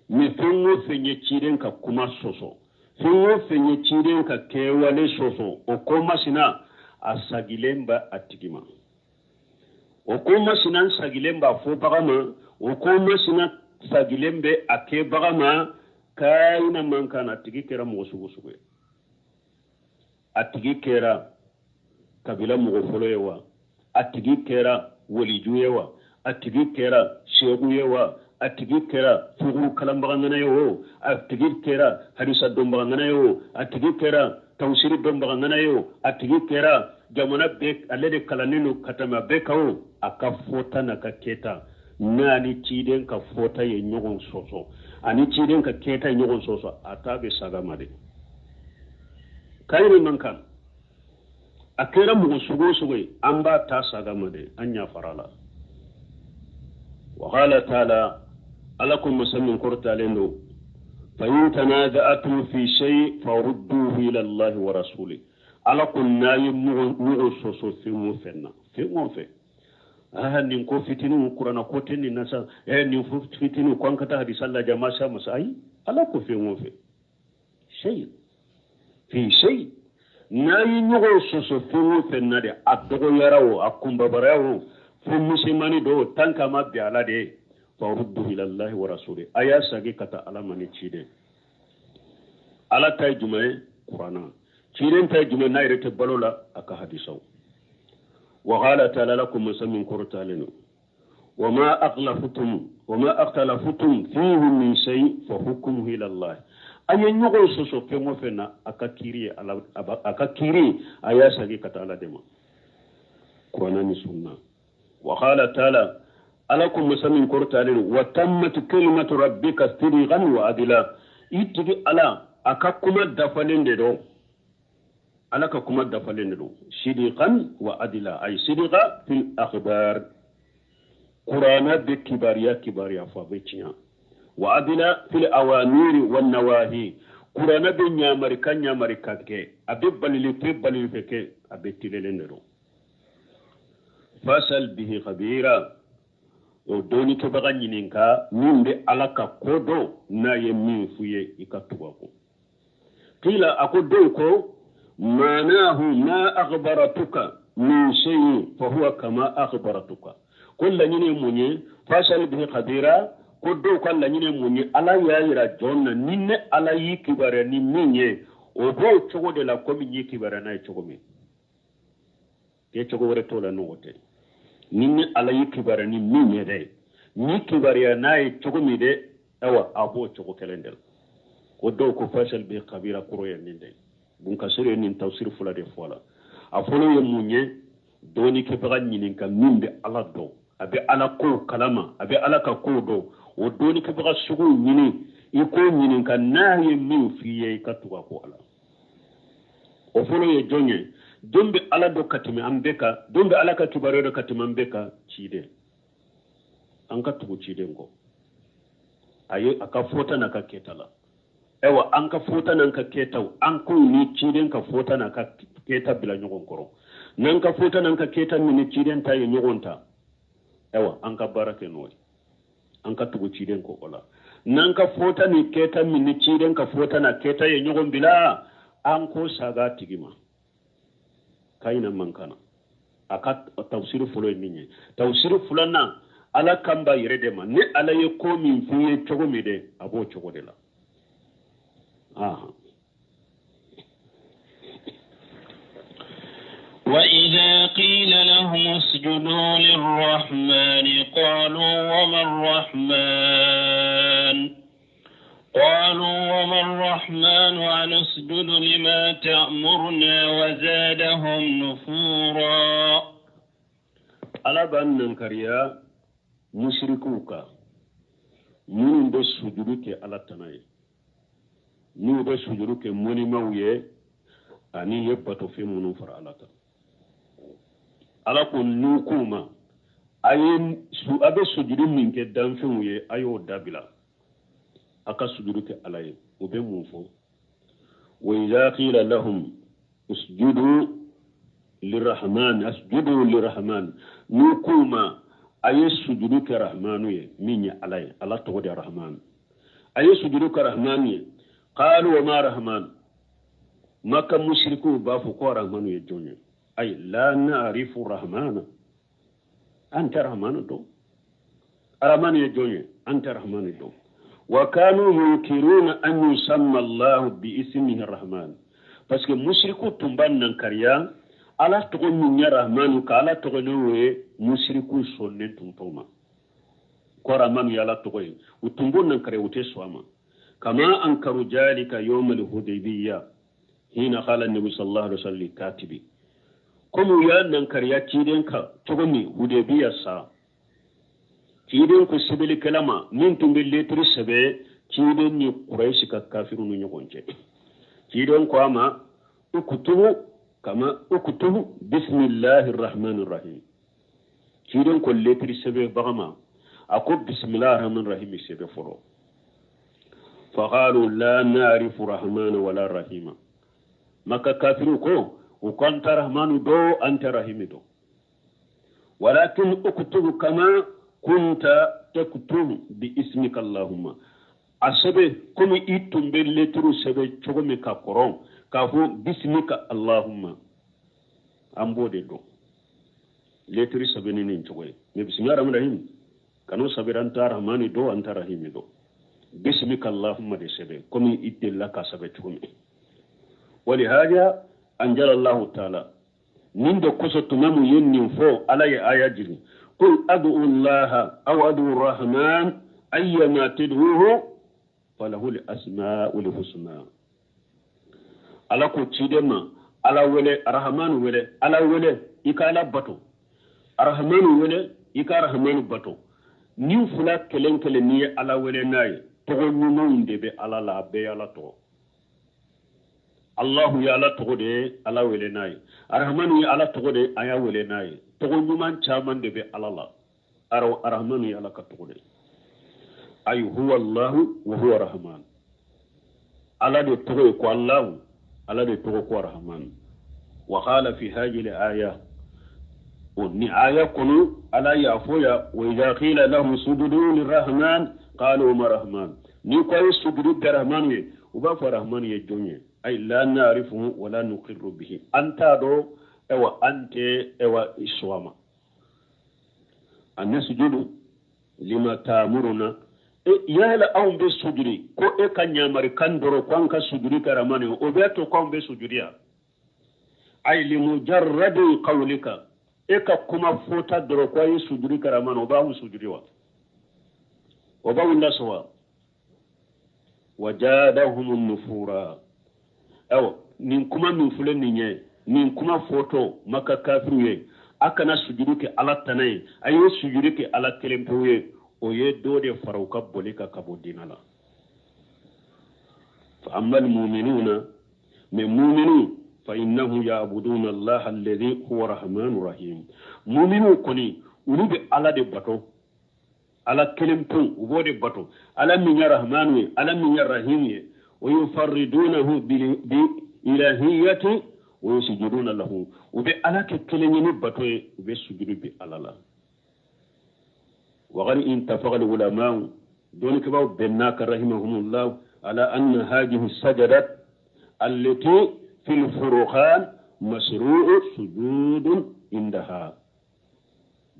Ni fɛn o fɛn ye ciden ka kuma sɔsɔ, fɛn o fɛn ye ciden ka kɛwale sɔsɔ, o ko masina a sagilen bɛ a tigi ma, o ko masina sagilen b'a fɔbaga ma, o ko masina sagilen bɛ a kɛbaga ma, kaina man kana, a tigi kɛra mɔgɔ sugu sugu ye. A tigi kɛra kabila mɔgɔ fɔlɔ ye wa, a tigi kɛra waliju ye wa, a tigi kɛra seku ye wa, a tigi kɛra fuguru kalanbaga ye o, a tigi kɛra hadisa dɔnbaga ye o, a tigi kɛra tawusiri dɔnbaga ye o, a tigi kɛra jamana bɛɛ ale de kalannen don ka tɛmɛ a bɛɛ kan o, a ka fɔta n'a ka kɛta n'a ni ciden ka fɔta ye ɲɔgɔn sɔsɔ, ani ciden ka kɛta ye ɲɔgɔn sɔsɔ, a ta bɛ saga ma de. Kayi man kan, a kɛra mɔgɔ sugu o sugu ye, an b'a ta saga ma de, an yafara la. Wa qala ta'ala, Ala ko masa min kɔrɔtalen don, fa in tanaza'tum fi shay farudduhu ila Allahi wa rasuli. Ala ko n'a ye ɲɔgɔn sɔsɔ fɛn o fɛn na, fɛn o fɛn, nin ko fitinin, Kurana ko tɛ nin na sa, nin fitinin ko an ka taa hadisa lajɛ, masa masa, ayi, Ala ko fɛn o fɛn, shay fi shay, n'a ye ɲɔgɔn sɔsɔ fɛn o fɛn na de, a dɔgɔyara o, a kunbabara o, fɛn misɛnmanin dɔw, tant que a ma bɛn Ala de ye, faruddu ila Allahi wa rasuli, a y'a sagi ka taa Ala ma ni ciden. Ala ta ye jumɛn ye? Kurana. Ciden ta ye jumɛn? N'a yɛrɛ tɛ balo la, a ka hadisaw. Wa qala ta'ala ala ko masa min kɔrɔtalen don wa ma akhlafutum wa ma akhtalafutum fihi min shay fa hukmuhu ila Allah. A ye ɲɔgɔn sɔsɔ fɛn o fɛn na, a ka kiiri ye Ala, a ka kiiri a y'a sagi ka taa Ala de ma, Kuranɛ ni sunna. Wa qala ta'ala ala ko masa min kɔrɔtalen don wa tammat kalimatu rabbika sidqan wa adila. I tigi Ala a ka kuma dafalen de don, Ala ka kuma dafalen de don, sidqan wa adila, ay sidqa fil akhbar. Kuranɛ bɛ kibaruya kibaruya fɔ, a bɛ tiɲɛ. Wa adila fil awamiri wan nawahi. Kuranɛ bɛ ɲamari ka ɲamari ka kɛ, a bɛ balili fɛ balili fɛ kɛ, a bɛ tilelen de don. Fasal bihi khabira. O dɔnnikɛbaga ɲininka min bɛ Ala ka ko dɔn, n'a ye min f'u ye i ka tugu a kɔ. Qila a ko dɔw ko maanahu ma akhbaratuka min shay'in fa huwa kama akhbaratuka. Ko laɲini ye mun ye? Fasal bihi khabira. Ko dɔw ka laɲini ye mun ye? Ala y'a yira jɔn na ni ne Ala y'i kibaruya ni min ye, o b'o cogo de la komi n y'i kibaruya n'a ye cogo min. Kɛ cogo wɛrɛ t'o la n'o tɛ. Ni ne Ala y'i kibaruya ni min ye dɛ, n y'i kibaruya n'a ye cogo min dɛ, ayiwa a b'o cogo kelen de la. Ko dɔw ko fasal bihi khabira kɔrɔ ye nin de. Bunkasiri ye nin tafsiri fila de fɔ a la. A fɔlɔ ye mun ye? Dɔnnikɛbaga ɲininka min bɛ Ala dɔn, a bɛ Ala kow kalama, a bɛ Ala ka kow dɔn. O dɔnnikɛbaga sugu ɲini, i k'o ɲininka n'a ye min f'i ye i ka tugu a kɔ Ala. O fɔlɔ ye jɔn ye? Jɔn bɛ Ala dɔn ka tɛmɛ an bɛɛ kan, jɔn bɛ Ala ka kibaruya dɔn ka tɛmɛ an bɛɛ kan? Ciden. An ka tugu ciden kɔ. A ye a ka fɔta n'a ka kɛta la. Ayiwa an ka fɔta n'an ka kɛtaw, an k'o ni ciden ka fɔta n'a ka kɛta bila ɲɔgɔn kɔrɔ. N'an ka fɔta n'an ka kɛta min ni ciden ta ye ɲɔgɔn ta, ayiwa an ka baara kɛ n'o ye. An ka tugu ciden kɔ o la. N'an ka fɔta ni kɛta min ni ciden ka fɔta n'a kɛta ye ɲɔgɔn bila, an k'o saga a tigi ma. Kayina man kana. A ka tafsiri fɔlɔ ye min ye. Tafsiri filanan, Ala kan b'a yɛrɛ de ma. Ni Ala ye ko min f'i ye cogo min dɛ, a b'o cogo de la. وإذا قيل لهم اسجدوا للرحمن قالوا وما الرحمن قالوا وما الرحمن أنسجد لما تأمرنا وزادهم نفورا. Ala b'an nankariya musirikuw kan minnu bɛ sujuru kɛ Ala tana ye, n'u bɛ sujuru kɛ mɔnimaw ye ani ye batofɛn minnu fara Ala kan. Ala ko n'u k'u ma a ye su, a bɛ sujuru min kɛ danfɛnw ye, a y'o dabila, a ka sujuru kɛ Ala ye. O bɛ mun fɔ? Wa idha qila lahum usjudu lirrahman, asjudu lirrahman, n'u k'u ma a ye sujuru kɛ Rahmanu ye, min ye Ala ye, Ala tɔgɔ de ye Rahman, a ye sujuru kɛ Rahmanu ye. Qalu wa ma Rahman, Maka musirikuw b'a fɔ ko Rahmanu ye jɔn ye? Ay la na'rifu Rahmana, an tɛ Rahmanu dɔn. Rahmanu ye jɔn ye? An tɛ Rahmanu dɔn. Wa kanu yunkiruna an yusamma Allahu bi ismihi Rahman, parce que musiriku tun b'a nankariya Ala tɔgɔ min ye Rahmanu ka Ala tɔgɔ n'o ye, musiriku sɔnnen tun t'o ma. Ko Rahmanu ye Ala tɔgɔ ye, u tun b'o nankariya, u tɛ sɔn a ma. Kama ankaru jalika yawmal hudaybiyya hina qala an-nabi sallallahu alaihi wasallam li katibi, komi u y'a nankariya ciden kan cogo min Hudaybiya sa, ciden ko sɛbɛnnikɛla ma min tun bɛ letiri sɛbɛn ciden ni Kurayisi ka kafiru ni ɲɔgɔn cɛ, ciden ko a ma ukutubu kama ukutubu bisimilahi rahmani rahim. Ciden ko letiri sɛbɛnbaga ma a ko bisimilahi rahmani rahim sɛbɛn fɔlɔ. Faqalu la na'rifu rahmana wala rahima. Maka kafiru ko u ko an tɛ rahmanu dɔn, an tɛ rahimi dɔn. Walakin ukutubu kama kunta taktubu bi ismika Allahumma. A sɛbɛn komi i tun bɛ letiriw sɛbɛn cogo min ka kɔrɔ, k'a fɔ bisimika Allahumma, an b'o de dɔn. Letiri sɛbɛnni nin cogo ye. Mais bisimilahi rahmani rahim, kan'o sɛbɛn an tɛ rahmani dɔn, an tɛ rahimi dɔn. Bisimika Allahumma de sɛbɛn komi i delila k'a sɛbɛn cogo min. Walihada anjala Allahu taala, Nin de kosɔn tuma min ye nin fɔ, Ala ye aya jigin: qul ad'u Allaha aw ad'u Rahman ayyama tad'uhu falahu al-asma'ul husna. Ala ko ciden ma, Ala wele, Rahman wele, Ala wele, i ka Ala bato, Rahman wele, i ka Rahman bato. Nin fila kelen kelen, n'i ye Ala wele n'a ye, tɔgɔ ɲumanw de bɛ Ala la, a bɛɛ ye Ala tɔgɔ. Allahu ye Ala tɔgɔ de ye, Ala wele n'a ye. Arahamanu ye Ala tɔgɔ de ye, a y'a wele n'a ye. Tɔgɔ ɲuman caman de bɛ Ala la. Arahamanu ye Ala ka tɔgɔ de ye. Ayi, huwa Allahu wa huwa Rahman. Ala de tɔgɔ ye ko Allahu, Ala de tɔgɔ ko Arahamanu. Wa qala fi hadhihi aya, o ni aya kɔnɔ, Ala y'a fɔ ya: wa idha qila lahum sujudu lirrahman qalu wa ma rahman. Ni ko a ye sujudu kɛ Rahmanu ye, u b'a fɔ: Rahmanu ye jɔn ye? Ay la na'rifuhu wala nuqirru bihi, an t'a dɔn, ewa an tɛ ewa sɔn a ma. Anasjudu lima ta'muruna, e yala anw bɛ sujudi ko e ka ɲamari kan dɔrɔn ko an ka sujudi kɛ Rahmanu ye, o bɛ to ko anw bɛ sujudi ya? Ay limujarradi qawlika, e ka kuma fɔta dɔrɔn ko a ye sujudi kɛ Rahmanu, o b'anw sujudi wa? O b'anw lasɔn wa? Wajadahum nufura. Awa, nin kuma min filɛ nin ye, nin kuma fɔtɔ Maka kafiriw ye, a kana sujudu kɛ Ala tana ye, a ye sujudu kɛ Ala kelen pewu ye, o ye dɔ de fara u ka boli kan ka bɔ diinɛ la. Fa amma almuminuna, mais muminu, fa innahum ya'buduna Allah alladhi huwa rahmanu rahim. Muminu kɔni, olu bɛ Ala de bato, Ala kelen pewu, u b'o de bato, Ala min ye Rahmanu ye, Ala min ye Rahim ye. Wa yufarridunahu bi ilahiyati wa yusjuduna lahu, u bɛ Ala kɛ kelen ye ni bato ye, u bɛ sujudu bi Ala la. Wa qad intafaqa al-ulama'u, dɔnnikɛbaaw bɛnna kan, rahimahumullah, ala anna hadhihi sajadat allati fi al-furqan masru'u sujudun indaha.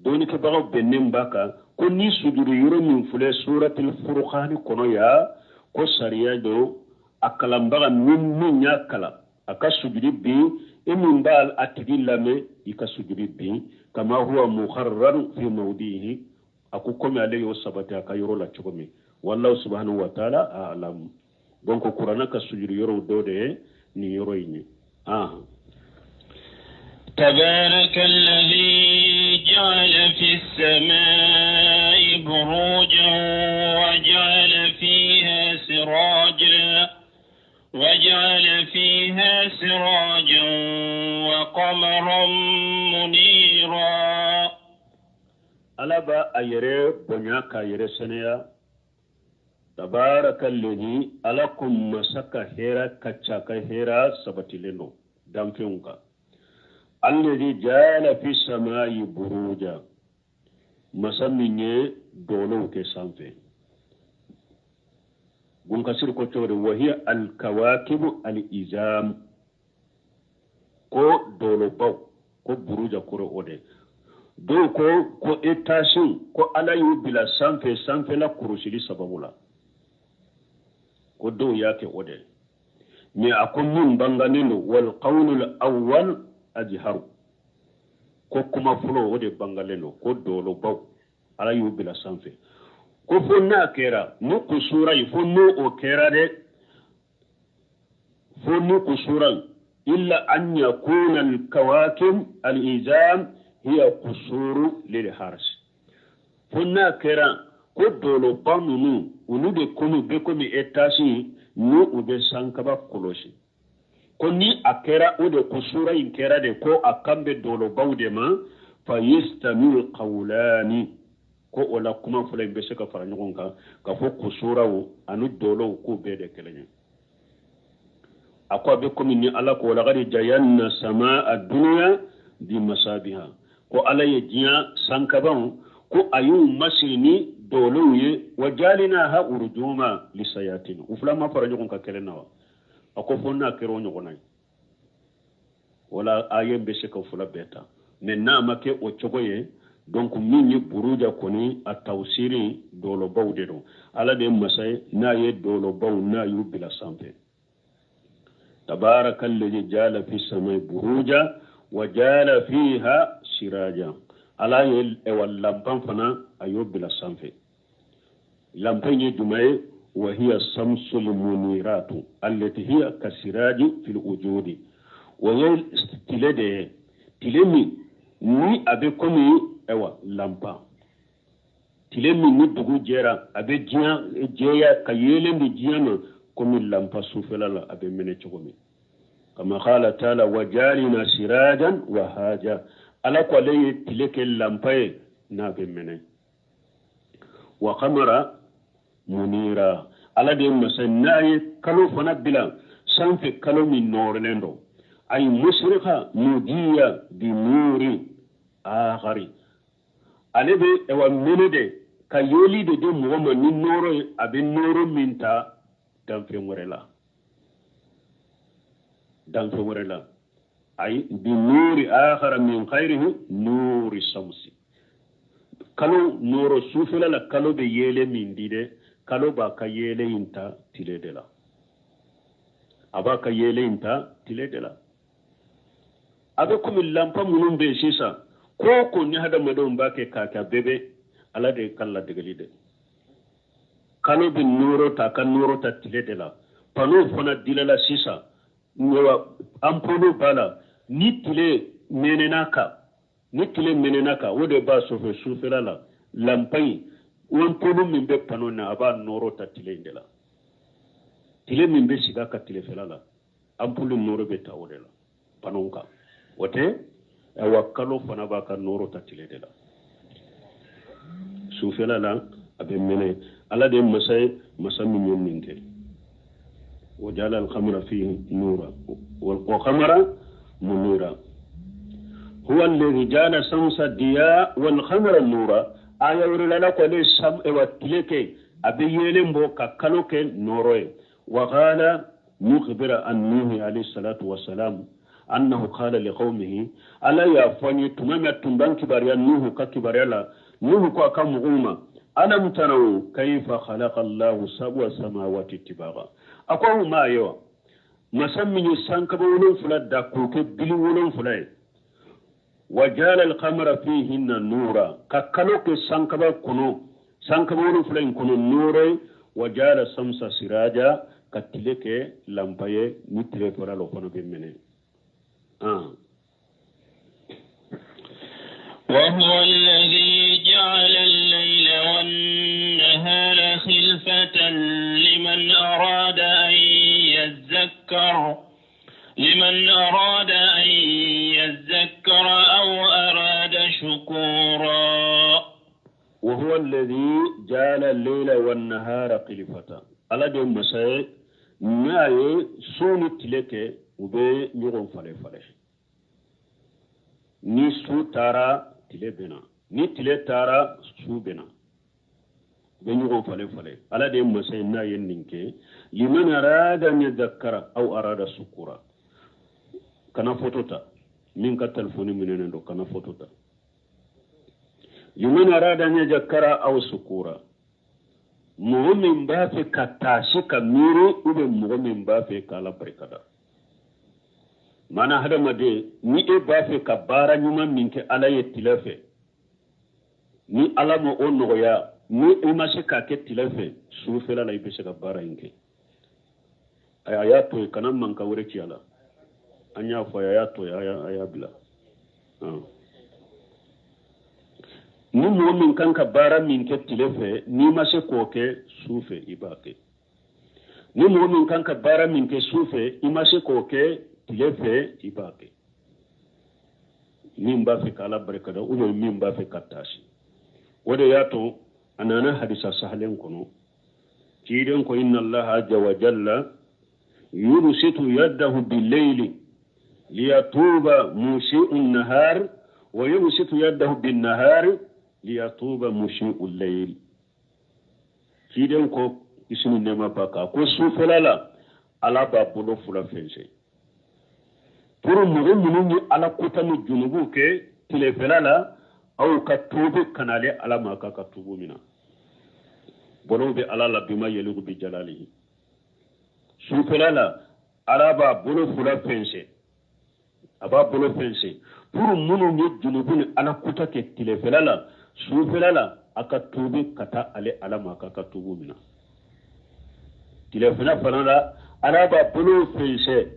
Dɔnnikɛbagaw bɛnnen b'a kan ko ni sujudu yɔrɔ min filɛ suratul Furqani kɔnɔ ya, ko sariya don, a kalanbaga min y'a kalan, a ka sujudi bin, e min b'a a tigi lamɛn, i ka sujudi bin. Kama huwa muharrar fi mawdihi, a ko komi ale y'o sabati a ka yɔrɔ la cogo min. Wallahu subhanahu wa ta'ala a'lam. Donc Kurana ka sujudi yɔrɔw dɔ de ye nin yɔrɔ in ye. Ah. تبارك الذي جعل في السماء بروجا وجعل فيها سراجا وقمرا منيرا. Ala b'a a yɛrɛ bonya k'a yɛrɛ sɛnɛya. Tabaraka alladhi, Ala ko masa ka hɛrɛ ka ca, ka hɛrɛ sabatilen don danfɛnw kan. Alladhi jala fi samai buruja, masa min ye dɔɔlɔw kɛ sanfɛ. Bunkasiri ko cogo di? Wahiya alkawakibu alizam, ko dɔɔlɔbaw, ko buruja kɔrɔ o de. Dɔw ko étage, ko Ala y'u bila sanfɛ, sanfɛla kɔlɔsili sababu la, ko dɔw y'a kɛ o de. Mais a ko min banganen don, wal qawlu awwal ajharu, ko kuma fɔlɔ o de bangalen don, ko dɔɔlɔbaw Ala y'u bila sanfɛ. Ko fo n'a kɛra ni kusura ye, fo n'o o kɛra dɛ, fo ni kusura, illa an yakuna alkawakib alizam hiya kusuru lil hars, fo n'a kɛra ko dɔɔlɔba ninnu, olu de komi bɛ komi étage, ni u bɛ sankaba kɔlɔsi. Ko ni a kɛra o de, ko sura in kɛra de ko a kan bɛ dɔɔlɔbaw de ma, fa yastamiu qawlani, ko o la kuma fɔlɔ in bɛ se ka fara ɲɔgɔn kan ka fɔ ko suraw ani dɔɔlɔw k'u bɛɛ de kelen ye. A ko a bɛ komi ni Ala ko laqad jayanna samaa dunya bi masabiha, ko Ala ye diɲɛ sankabanw, ko a y'u masiri ni dɔɔlɔw ye. Wa jalinaha urjuma lisayatin, u fila ma fara ɲɔgɔn kan kelen na wa? A ko fo n'a kɛra o ɲɔgɔnna ye, wala aye bɛ se ka fila bɛɛ ta. Mais n'a ma kɛ o cogo ye, donc min ye buruja kɔni, a tawsiri dɔɔlɔbaw de don. Ala de ye masa ye, n'a ye dɔɔlɔbaw, n'a y'u bila sanfɛ. Tabaraka alladhi jala fi samai buruja. Wa jala fiha siraja, Ala ye ewa lanpan fana a y'o bila sanfɛ. Lanpan ye jumɛn ye? Wa hiya samsul muniratu allati hiya kasiraji fil wujudi. O ye tile de ye, tile min ni a bɛ komi ewa lanpan, tile min ni dugu jɛra a bɛ diɲɛ jɛya ka yeelen di diɲɛ ma komi lanpa sufɛla la a bɛ mɛnɛ cogo min. Kama qala taala wa jalina sirajan wa haja, Ala ko ale ye tile kɛ lanpa ye n'a bɛ mɛnɛ. Wa qamara munira, Ala de ye masa n'a ye kalo fana bila sanfɛ, kalo min nɔɔrɔlen don, ay musrika mudiya bi nuri akhari, ale bɛ ewa mɛnɛ de ka yeli de di mɔgɔ ma ni nɔɔrɔ ye, a bɛ nɔɔrɔ min ta danfɛn wɛrɛ la, danfɛn wɛrɛ la. Ay bi nuri akhara min khayrihi nuri samsi, kalo nɔɔrɔ sufɛla la, kalo bɛ yeelen min di dɛ, kalo b'a ka yeelen in ta tile de la, a b'a ka yeelen in ta tile de la. A bɛ komi lanpa minnu bɛ yen sisan, ko o ko ni hadamadenw b'a kɛ k'a kɛ, a bɛɛ bɛ Ala de ka ladegeli dɛ. Kalo bɛ nɔɔrɔ ta, a ka nɔɔrɔ ta tile de la. Pano fana dilala sisan, anpolo b'a la, ni tile mɛnɛna kan, ni tile mɛnɛna kan, o de b'a sɔfɛ sufɛla la, lanpa in anpolo min bɛ pano na, a b'a nɔɔrɔ ta tile in de la. Tile min bɛ sigi a ka tilefɛla la, anpolo nɔɔrɔ bɛ ta o de la pano kan. O tɛ awa, kalo fana b'a ka nɔɔrɔ ta tile de la sufɛla la, a bɛ mɛnɛ. Ala de ye masa ye, masa min ye nin kɛ. Wa jala al-qamara fihi nura wa qamara munira, huwa alladhi jala samsa diya wal qamara nura. Aya wɛrɛ la, Ala ko ale sam ewa tile kɛ a bɛ yeelen bɔ ka kalo kɛ nɔɔrɔ ye. Wa qala mukhbira an Nuhi alayhi salatu wa salam annahu qala liqaumihi, Ala y'a fɔ an ye tuma min a tun b'an kibaruya Nuhu ka kibaruya la, Nuhu ko a ka mɔgɔw ma, alam taraw kayfa khalaqa Allahu sab'a samawati tibaqa. A ko aw m'a ye wa, masa min ye sankaba 7 da k'o kɛ bili 7 ye, wa jala al-qamara fihinna nura, ka kalo kɛ sankaba kɔnɔ, sankaba 7 in kɔnɔ nɔɔrɔ ye, wa jala samsa siraja, ka tile kɛ lanpa ye, ni tile bɔra la o fana bɛ mɛnɛ. وهو الذي جعل الليل والنهار خلفة لمن أراد أن يذكر، لمن أراد أن يذكر أو أراد شكورا. وهو الذي جعل الليل والنهار خلفة. ala de masa ye n'a ye su ni tile kɛ, u bɛ ɲɔgɔn falen falen. Ni su taara, tile bɛ na, ni tile taara, su bɛ na, u bɛ ɲɔgɔn falen falen. Ala de ye masa ye n'a ye nin kɛ. Liman arada an yadhakkara aw arada sukura. Kana foto ta, min ka telefɔni minɛnen don, kana foto ta. Liman arada an yadhakkara aw sukura, mɔgɔ min b'a fɛ ka taasi ka miiri, ou bien mɔgɔ min b'a fɛ k'Ala barika da. Maana hadamaden, ni e b'a fɛ ka baara ɲuman min kɛ Ala ye tile fɛ, ni Ala ma o nɔgɔya, ni i ma se k'a kɛ tile fɛ, sufɛla la i bɛ se ka baara in kɛ. A y'a to yen, kana mankan wɛrɛ ci a la. An y'a fɔ a ye, a y'a to yen, a y'a bila. Ni mɔgɔ min kan ka baara min kɛ tile fɛ, n'i ma se k'o kɛ su fɛ, i b'a kɛ. Ni mɔgɔ min kan ka baara min kɛ su fɛ, i ma se k'o kɛ tile fɛ, i b'a kɛ. Min b'a fɛ k'Ala barika da, ou bien min b'a fɛ ka taasi. O de y'a to a nana hadisa sahalen kɔnɔ, ciden ko inna Allaha azza wa jalla yubsitu yadahu bil-layli liyatuba musi'u an-nahar wa yubsitu yadahu bin-nahari liyatuba musi'u al-layl. Ciden ko kisi ni nɛɛma b'a kan, ko sufɛla la Ala b'a bolo fila fɛnsɛn pour mɔgɔ minnu ye Ala kota ni junubu kɛ tilefɛla la, aw ka tuubi ka na ale Ala ma k'a ka tuubu minɛ. Bolow bɛ Ala la bima yaliku bi jalalihi. Sufɛla la Ala b'a bolo fila fɛnsɛn. A b'a bolo fɛnsɛn pour minnu ye junubu ni ala kuta kɛ tilefɛla la, sufɛla la, a ka tuubi ka taa ale Ala ma, k'a ka tuubu minɛ. Tilefɛla fana la, Ala b'a bolo fɛnsɛn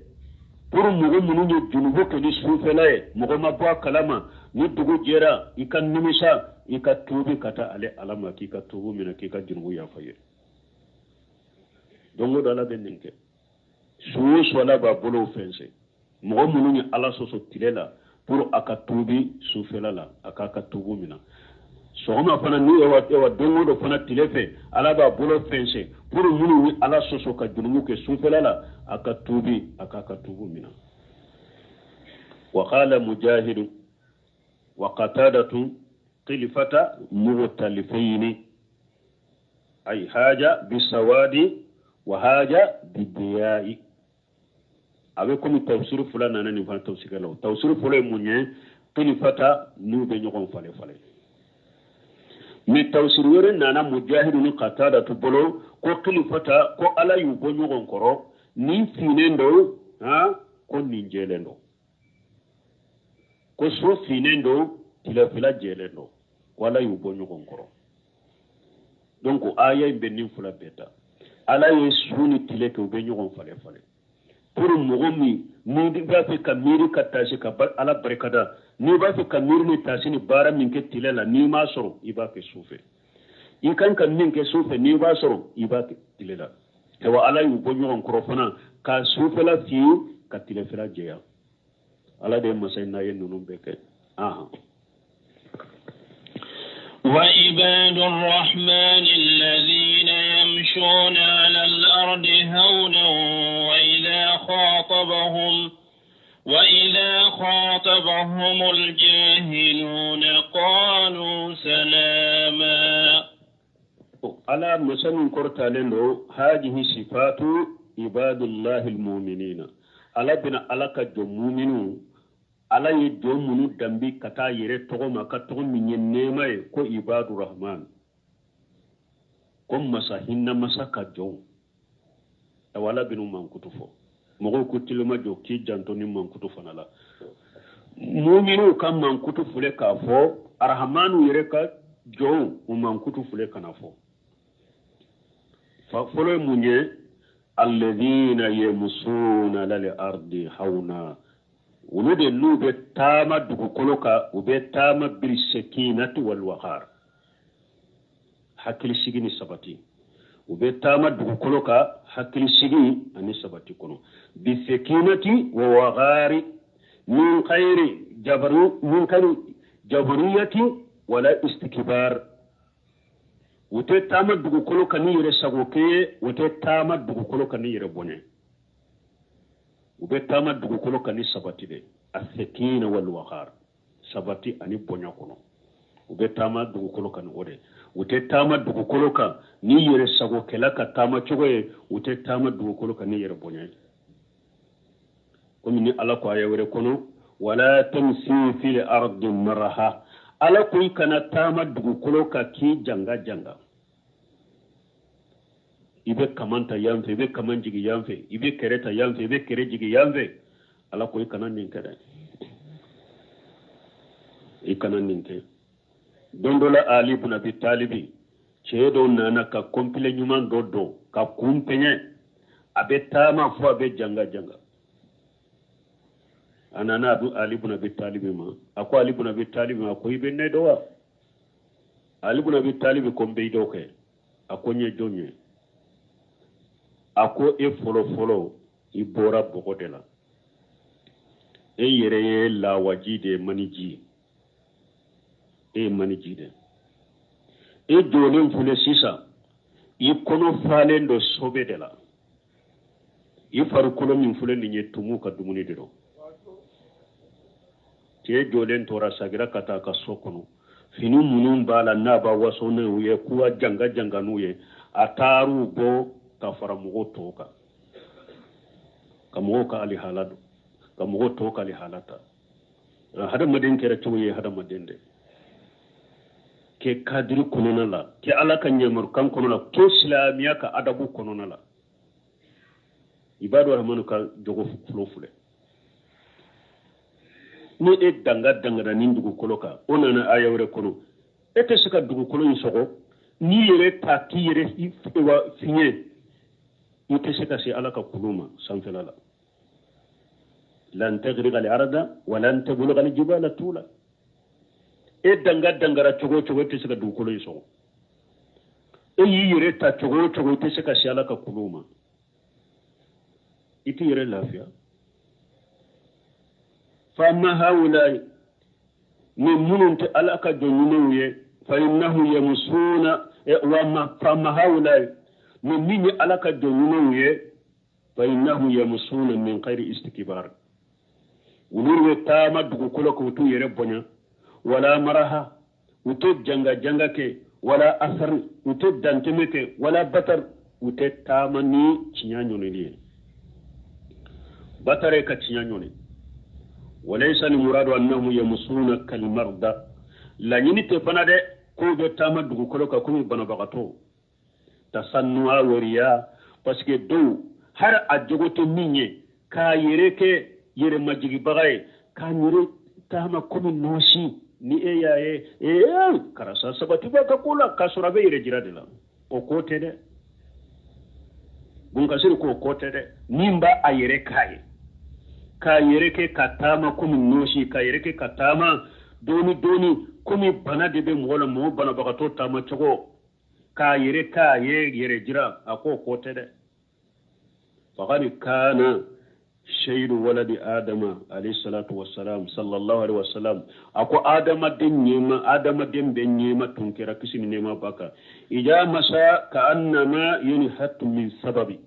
pour mɔgɔ minnu ye junubu kɛ ni sufɛla ye, mɔgɔ ma bɔ a kalama, ni dugu jɛra, i ka nimisa, i ka tuubi ka taa ale Ala ma, k'i ka tuubu minɛ, k'i ka junubu yafa ye. Don o don Ala bɛ nin kɛ. Su o su, Ala b'a bolo fɛnsɛn mɔgɔ minnu ye Ala sɔsɔ tile la, pour a ka tuubi sufɛla la, a k'a ka tuubu minɛ. Sɔgɔma fana ni ewa, don o don fana tile fɛ, Ala b'a bolo fɛnsɛn pour minnu ye Ala sɔsɔ ka jurumu kɛ sufɛla la, a ka tuubi, a k'a ka tuubu minɛ. وقال مجاهد وقتادة خلفة مختلفين، أي هاج بالسواد وهاج بالضياء. A bɛ komi tafsir fila nana nin fana tafsirkɛlaw. Tafsir fɔlɔ ye mun ye? Khilfata n'u bɛ ɲɔgɔn falen falen. Mais tafsir wɛrɛ nana Mujahidu ni Qatada tu bolo ko khilfata, ko Ala y'u bɔ ɲɔgɔn kɔrɔ, nin finnen don, han, ko nin jɛlen don, ko so finnen don, tilefila jɛlen don, ko Ala y'u bɔ ɲɔgɔn kɔrɔ. Donc aya in bɛ nin fila bɛɛ ta. Ala ye su ni tile kɛ, u bɛ ɲɔgɔn falen falen pour mɔgɔ min n'i b'a fɛ ka miiri ka taasi ka Ala barikada, n'i b'a fɛ ka miiri ni taasi ni baara min kɛ tile la, n'i m'a sɔrɔ, i b'a kɛ su fɛ. I kan ka min kɛ su fɛ, n'i b'a sɔrɔ, i b'a kɛ tile la. Ayiwa, Ala y'u bɔ ɲɔgɔn kɔrɔ fana ka sufɛla fiye, ka tilefɛla jɛya. Ala de ye masa ye n'a ye ninnu bɛɛ kɛ. Ahan. وعباد الرحمن الذين يمشون على الأرض هونا وإذا خاطبهم الجاهلون قالوا سلاما. Ala masa min kɔrɔtalen don, هذه صفات عباد الله المؤمنين. Ala bɛna Ala ka jɔn muminu, Ala ye jɔn minnu danbi ka taa yɛrɛ tɔgɔ ma, ka tɔgɔ min ye nɛɛma ye, ko ibadu rahman, ko masa hinɛ masa ka jɔnw. Awa, Ala bɛn'u mankutu fɔ. Mɔgɔw ko tilema jɔ k'i janto ni mankutu fana la. Muminuw ka mankutu filɛ k'a fɔ, arahamanu yɛrɛ ka jɔnw u mankutu filɛ ka na fɔ. Fa fɔlɔ ye mun ye? الذين يمشون على الأرض هونا. Olu de n'u bɛ taama dugukolo kan, u bɛ taama بالسكينة والوقار, hakilisigi ni sabati. U bɛ taama dugukolo kan hakilisigi ani sabati kɔnɔ. بالسكينة ووقار من غير جبر من غير جبرية ولا استكبار. U tɛ taama dugukolo kan ni yɛrɛ sago kɛ ye, u tɛ taama dugukolo kan ni yɛrɛ bonya. U bɛ taama dugukolo kan ni sabati de, السكينة والوقار, sabati ani bonya kɔnɔ. U bɛ taama dugukolo kan ni o de. U tɛ taama dugukolo kan ni yɛrɛ sagokɛla ka taama cogo ye, u tɛ taama dugukolo kan ni yɛrɛ bonya ye. Komi ni Ala ko aya wɛrɛ kɔnɔ: ولا تمش في الأرض مرحا. Ala ko i kana taama dugukolo kan k'i janga janga, i bɛ kaman ta yan fɛ, i bɛ kaman jigi yan fɛ, i bɛ kɛrɛ ta yan fɛ, i bɛ kɛrɛ jigi yan fɛ. Ala ko i kana nin kɛ dɛ, i kana nin kɛ. Don dɔ la, Ali bun Abi Talibi, cɛ dɔ nana ka complet ɲuman dɔ don ka kun pɛɲɛ, a bɛ taama fo a bɛ janga janga. A nana abu Ali bun Abi Talibi ma, a ko Ali bun Abi Talibi ma ko: "I bɛ ne dɔn wa?" Ali bun Abi Talibi ko: "N bɛ i dɔn kɛ." A ko: "N ye jɔn ye?" A ko: "E fɔlɔ fɔlɔ, i bɔra bɔgɔ de la, e yɛrɛ ye lawaji de ye, maniji, e ye maniji de. E jɔlen filɛ sisan, i kɔnɔ falen don sobe de la, i farikolo min filɛ nin ye, tumuw ka dumuni de don." Cɛ jɔlen tora, sagira ka taa ka so kɔnɔ. Fini minnu b'a la n'a b'a waso n'u ye, k'u janga janga n'u ye, a taar'u bɔ ka fara mɔgɔw tɔw kan, ka mɔgɔw ka alihala don, ka mɔgɔw tɔw ka alihala ta. Hadamaden kɛra cogo ye, hadamaden de kɛ kadiri kɔnɔna la, kɛ Ala ka ɲɛmarukan kɔnɔna la, kɛ silamɛya ka adabu kɔnɔna la. I b'a dɔn, Rahamanu ka jogo fulo filɛ. Ni e danga dangana ni dugukolo kan, o nana aya wɛrɛ kɔnɔ, e tɛ se ka dugukolo in sɔgɔ. N'i yɛrɛ ta k'i yɛrɛ wa fiɲɛ, i tɛ se ka se Ala ka kulu ma sanfɛla la. Lan tagriqa al arda wa lan tablugha al jibala tula. E danga dangara cogo o cogo, e tɛ se ka dugukolo in sɔgɔ. E y'i yɛrɛ ta cogo o cogo, i tɛ se ka se Ala ka kulu ma. I t'i yɛrɛ lafiya. Fa amma haulai, ni minnu tɛ Ala ka jɔn ɲumanw ye, fa innahum yamusuna wa ma. Fa amma haulai, ni min ye Ala ka jɔn ɲumanw ye, fa innahum yamusuna min ghairi istikbar, olu bɛ taama dugukolo kan, u t'u yɛrɛ bonya, wala maraha, u tɛ janga janga kɛ, wala asar, u tɛ dantɛmɛ kɛ, wala batar, u tɛ taama ni tiɲɛ ɲɔnili ye. Batare ka tiɲɛ ɲɔni. Walaysa almuradu annahum yamusuna kalmarda, laɲini tɛ fana dɛ k'u bɛ taama dugukolo kan komi banabagatɔ tasannuwa wariya, parce que dɔw har a jogo tɛ min ye k'a yɛrɛ kɛ yɛrɛ majigibaga ye, k'a yɛrɛ taama komi nɔɔsi. Ni e y'a ye, ee, karisa sabati b'a ka ko la, k'a sɔrɔ a bɛ yɛrɛ jira de la. O ko tɛ dɛ. Bunkasiri k'o ko tɛ dɛ. Min b'a a yɛrɛ k'a ye, k'a yɛrɛ kɛ ka taama komi nɔɔsi, k'a yɛrɛ kɛ ka taama dɔɔni dɔɔni komi bana de bɛ mɔgɔ la, mɔgɔ banabagatɔ taama cogo, k'a yɛrɛ k'a ye yɛrɛ jira, a k'o ko tɛ dɛ. Faqad kana sayyidu waladi Adama alayhi salatu wassalam, sallallahu alaihi wasallam, a ko adamaden ɲɛma, adamaden bɛ ɲɛma tun kɛra, kisi ni nɛɛma b'a kan, ija masa ka annama yunhatu min sababi.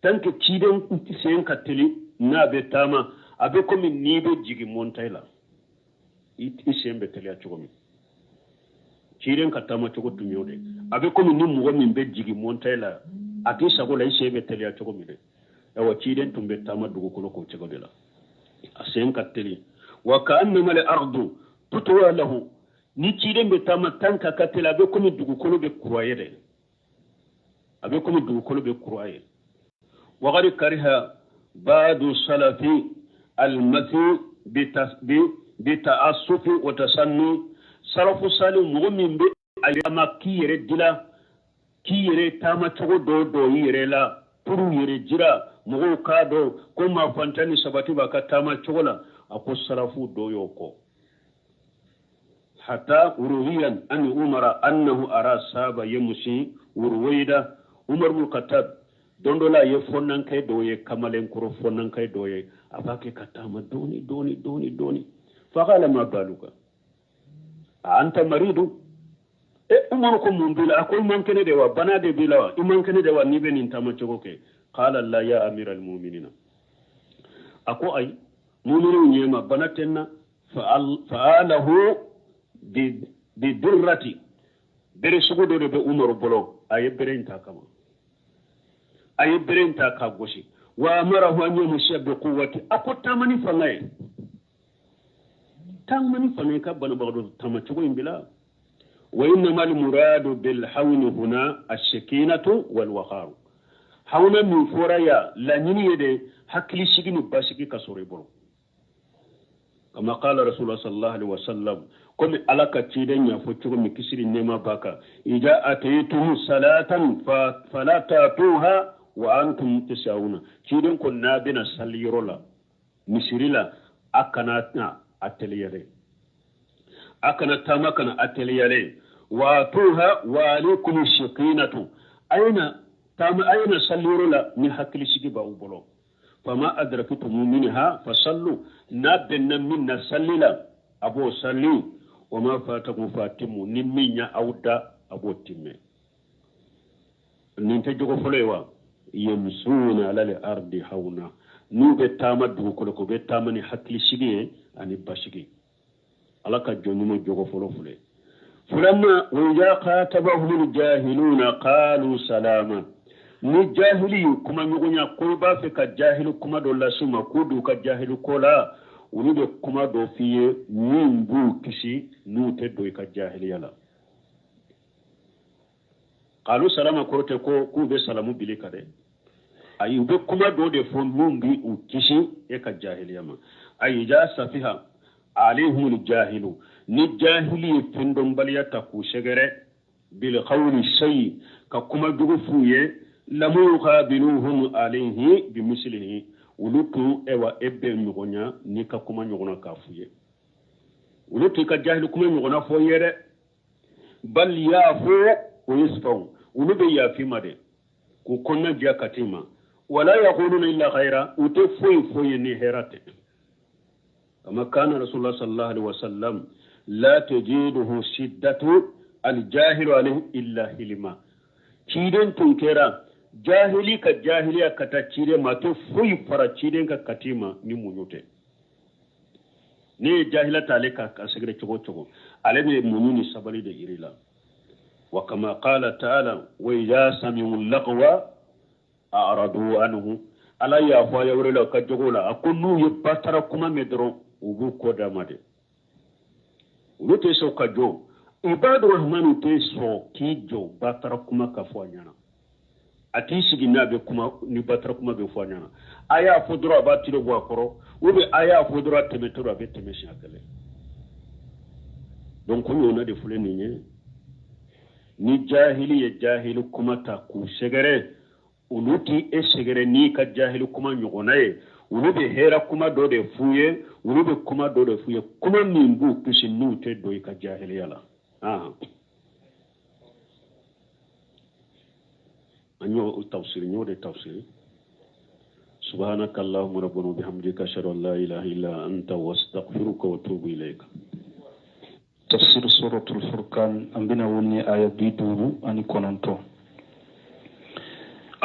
Tant que ciden sen ka teli n'a bɛ taama, a bɛ komi n'i bɛ jigin montagne la, i sen bɛ teliya cogo min. Ciden ka taama cogo tun y'o de, a bɛ komi ni mɔgɔ min bɛ jigin montagne la, a k'i sago la, i sen bɛ teliya cogo min dɛ. Ayiwa, ciden tun bɛ taama dugukolo k'o cogo de la, a sen ka teli. Wa ka annama al ardu tutwa lahu, ni ciden bɛ taama tan ka teli, a bɛ komi dugukolo bɛ kura ye dɛ, a bɛ komi dugukolo bɛ kura ye. Waqad kariha ba'du salafi almasi bi ta'assufi wa tasannu. Salafu sali, mɔgɔ min bɛ a ma k'i yɛrɛ dila, k'i yɛrɛ taama cogo dɔ dɔ i yɛrɛ la pour yɛrɛ jira mɔgɔw k'a dɔn ko maa fantan ni sabati b'a ka taama cogo la, a ko salafu dɔ y'o kɔ. Hatta uruhiyan an Umara annahu ara saba yamusi urwaida. Umar bin Khattab, don dɔ la, a ye fɔnankɛ dɔ ye, kamalenkɔrɔ fɔnankɛ dɔ ye, a b'a kɛ ka taama dɔɔni dɔɔni dɔɔni dɔɔni. Faqala ma baluka, a anta maridu? E Umaru ko mun b'i la? A ko i man kɛnɛ de wa? Bana de b'i la wa? I man kɛnɛ de wa n'i bɛ nin taama cogo kɛ? Qala la ya amira almuminina, a ko ayi, muminiw ɲɛma, bana tɛ n na. Fa'alahu bi durrati, bere sugu dɔ de bɛ Umaru bolo, a ye bere in ta kama, a ye bere in ta k'a gosi. Wa amarahu an yamshiya bi quwwati, a ko taama ni fanga ye, taama ni fanga ye, ka banabagatɔ taama cogo in bila. Wa innama almuradu bilhawni huna assakinatu walwaqaru. Hawna min fɔra ya, laɲini ye de hakili sigi ni basigi ka sɔrɔ i bolo. Kama qala Rasulullah sallallahu alaihi wasallam, komi Ala ka ciden y'a fɔ cogo min, kisi ni nɛɛma b'a kan, ida ataytum salatan fala tatuha wa antum tasawuna. Ciden ko n'a bɛna sali yɔrɔ la, misiri la, a kana na a teliyale, a kana taama kana a teliyale. Wa tuha wa alaikum sakinatu, aina taama, aina sali yɔrɔ la ni hakili sigi b'aw bolo. Fama adraktum minha fasallu, n'a bɛnna min na salli la, a b'o salli. Wa ma fatakum fatimu, ni min ya aw da, a b'o timmɛ. Nin tɛ jogo fɔlɔ ye wa? Yamsuna ala al ardi hawna, n'u bɛ taama dugukolo kan, u bɛ taama ni hakili sigi ye ani basigi. Ala ka jɔn ɲuman jogo fɔlɔ filɛ. Filanan, wa idha qatabahum jahiluna qalu salama. Ni jahili y'u kuma ɲɔgɔnya ko i b'a fɛ ka jahili kuma dɔ lase u ma, k'u d'u ka jahili ko la, olu bɛ kuma dɔ f'i ye min b'u kisi n'u tɛ don i ka jahiliya la. Qalu salama kɔrɔ tɛ ko k'u bɛ salamu bili ka dɛ. Ayi, u bɛ kuma dɔ de fɔ min bɛ u kisi e ka jahiliya ma. Ay iza safiha alayhimul jahilu, ni jahili ye fɛndɔnbaliya ta k'u sɛgɛrɛ, bil qawli shay, ka kuma jugu f'u ye, lamu yuqabiluhum alayhi bimislihi, olu tun ewa e bɛ ɲɔgɔnya n'i ka kuma ɲɔgɔnna k'a f'u ye. Olu t'i ka jahili kuma ɲɔgɔnna fɔ ye dɛ. Bal yafu wa yasfahu, olu bɛ yafi ma de k'u kɔnɔna jɛya ka t'i ma. Wala yaquluna illa khayra, u tɛ foyi foyi ye ni hɛrɛ tɛ. Kama kana rasulullah sallallahu alaihi wasallam la tajiduhu shiddatu aljahilu alayhi illa hilma. Ciden tun kɛra jahili ka jahiliya ka taa ciden ma, a tɛ foyi fara ciden ka kati ma ni muɲu tɛ. Ne ye jahila ta ale ka sɛgɛrɛ cogo cogo, ale bɛ muɲu ni sabali de yiri la. Wa kama qala ta'ala wa idha sami'u lagwa a'radu anhu, ala y'a fɔ a ye wɛrɛ la ka jogo la, a ko n'u ye batara kuma mɛn dɔrɔn u b'u kɔ d'a ma de. Olu tɛ sɔn ka jɔ. Ibadu rahmanu tɛ sɔn k'i jɔ batara kuma ka fɔ a ɲɛna. A t'i sigi n'a bɛ kuma ni batara kuma bɛ fɔ a ɲɛna. A y'a fɔ dɔrɔn a b'a tiro bɔ a kɔrɔ, ou bien a y'a fɔ dɔrɔn a tɛmɛtɔ a bɛ tɛmɛ siɲɛ kelen. Donc o ɲɔgɔnna de filɛ nin ye. Ni jahili ye jahili kuma ta k'u sɛgɛrɛ, olu t'i e sɛgɛrɛ n'i ka jahili kuma ɲɔgɔnna ye. Olu bɛ hɛrɛ kuma dɔ de f'u ye, olu bɛ kuma dɔ de f'u ye, kuma min b'u kisi n'u tɛ don i ka jahiliya la. An y'o tafsiri, n y'o de tafsiri. Subhanaka Allahumma rabbana wa bihamdika ashhadu an la ilaha illa anta wa astaghfiruka wa atubu ilayka. Tafsir suratul Furqan, an bɛna wuli ni aya 59.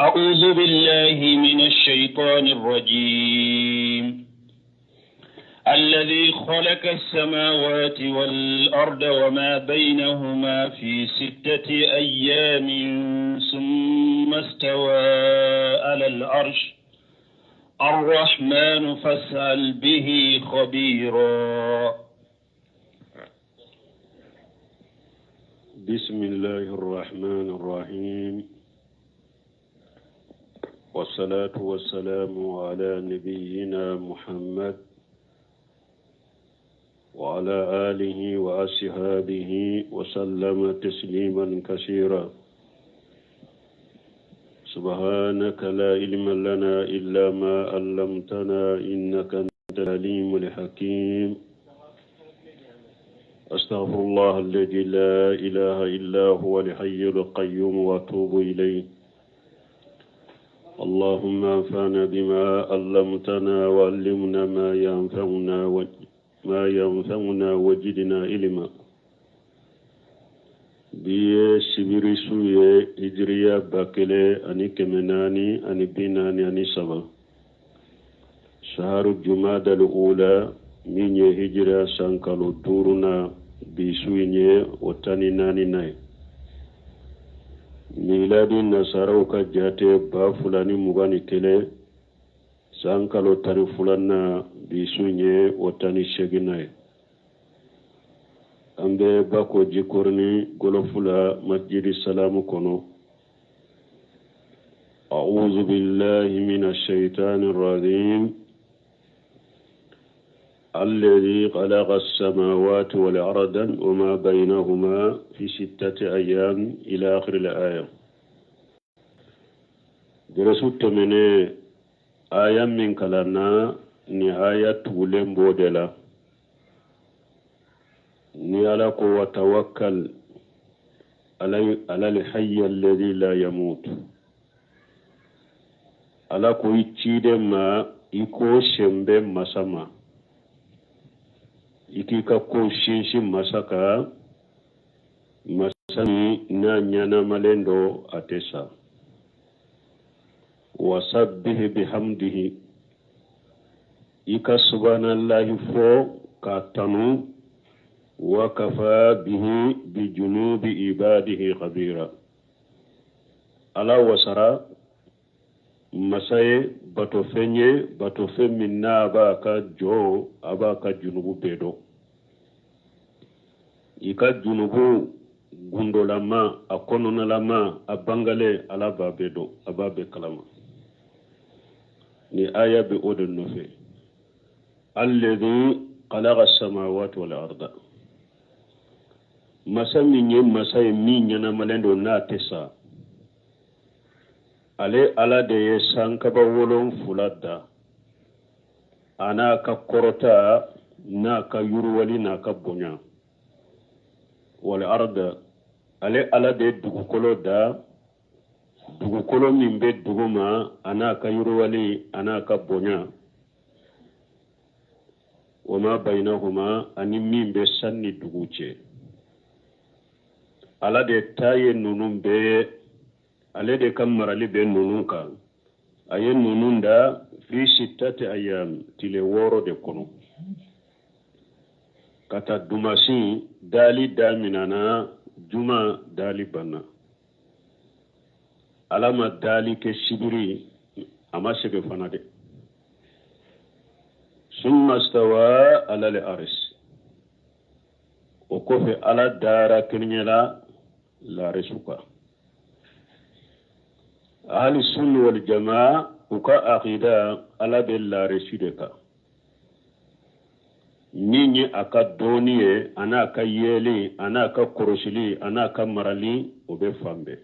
أعوذ بالله من الشيطان الرجيم. الذي خلق السماوات والأرض وما بينهما في 6 أيام ثم استوى على العرش الرحمن فاسأل به خبيرا. بسم الله الرحمن الرحيم، والصلاة والسلام على نبينا محمد وعلى آله وأصحابه وسلم تسليما كثيرا. سبحانك لا علم لنا إلا ما علمتنا إنك أنت العليم الحكيم. أستغفر الله الذي لا إله إلا هو الحي القيوم وأتوب إليه. اللهم انفعنا بما علمتنا وعلمنا ما ينفعنا وزدنا علما. Bi ye sibiri su ye, hijiriya 1443, saharu jumada al-ula, min ye hijiriya san kalo duurunan, bi su in ye o 14nan ye. Miladi nasaraw ka jate 2021, san kalo 12nan, bi su in ye o 18nan ye. An bɛ Bako Jikɔrɔni Gɔlɔfu la Masjidi Salamu kɔnɔ. A'udhu billahi minash shaitani rajim. الذي خلق السماوات والأرض وما بينهما في 6 أيام إلى آخر الآية. درسو تمني آية من كلامنا ni آية تولم بودلا ni ala ko wa tawakkal ala al-hayy alladhi la yamut. Ala ko i ciden ma i ko sɛnbɛ masa ma, i k'i ka ko sinsin masa kan, masa min n'a ɲɛnamalen don a tɛ sa. Wasabbih bihamdihi, i ka subhanallahi fɔ k'a tanu. Wa kafa bihi bijunubi ibadihi khabira. Ala wasara masa ye batofɛn ye, batofɛn min n'a b'a ka jɔ, a b'a ka junubu bɛɛ dɔn. I ka junubu gundolama, a kɔnɔnalama, a bangalen, ala b'a bɛɛ dɔn, a b'a bɛɛ kalama. Ni aya bɛ o de nɔfɛ. Alladhi khalaqa samawati wal arda, masa min ye masa ye min ɲɛnamalen don n'a tɛ sa, ale Ala de ye sankaba 7 da, a n'a ka kɔrɔta n'a ka yiriwali n'a ka bonya. Wal arda, ale Ala de ye dugukolo da, dugukolo min bɛ duguma a n'a ka yiriwali a n'a ka bonya. Wa ma bainahuma, ani min bɛ san ni dugu cɛ. Ala de ta ye ninnu bɛɛ ye, ale de ka marali bɛ ninnu kan. A ye ninnu da fi sittati ayyam, tile 6 de kɔnɔ. Ka taa dumasi dali daminɛna, juma dali banna. Ala ma dali kɛ sibiri, a ma segin fana dɛ. Summa stawa ala al-arsh, o kɔfɛ Ala dara kɛnɛɲɛla larisu kan. Ahli sunni wal jamaa u ka akida, Ala bɛ larisu de kan. Min ye a ka dɔnni ye, a n'a ka yeli, a n'a ka kɔrɔsili, a n'a ka marali, o bɛ fan bɛɛ.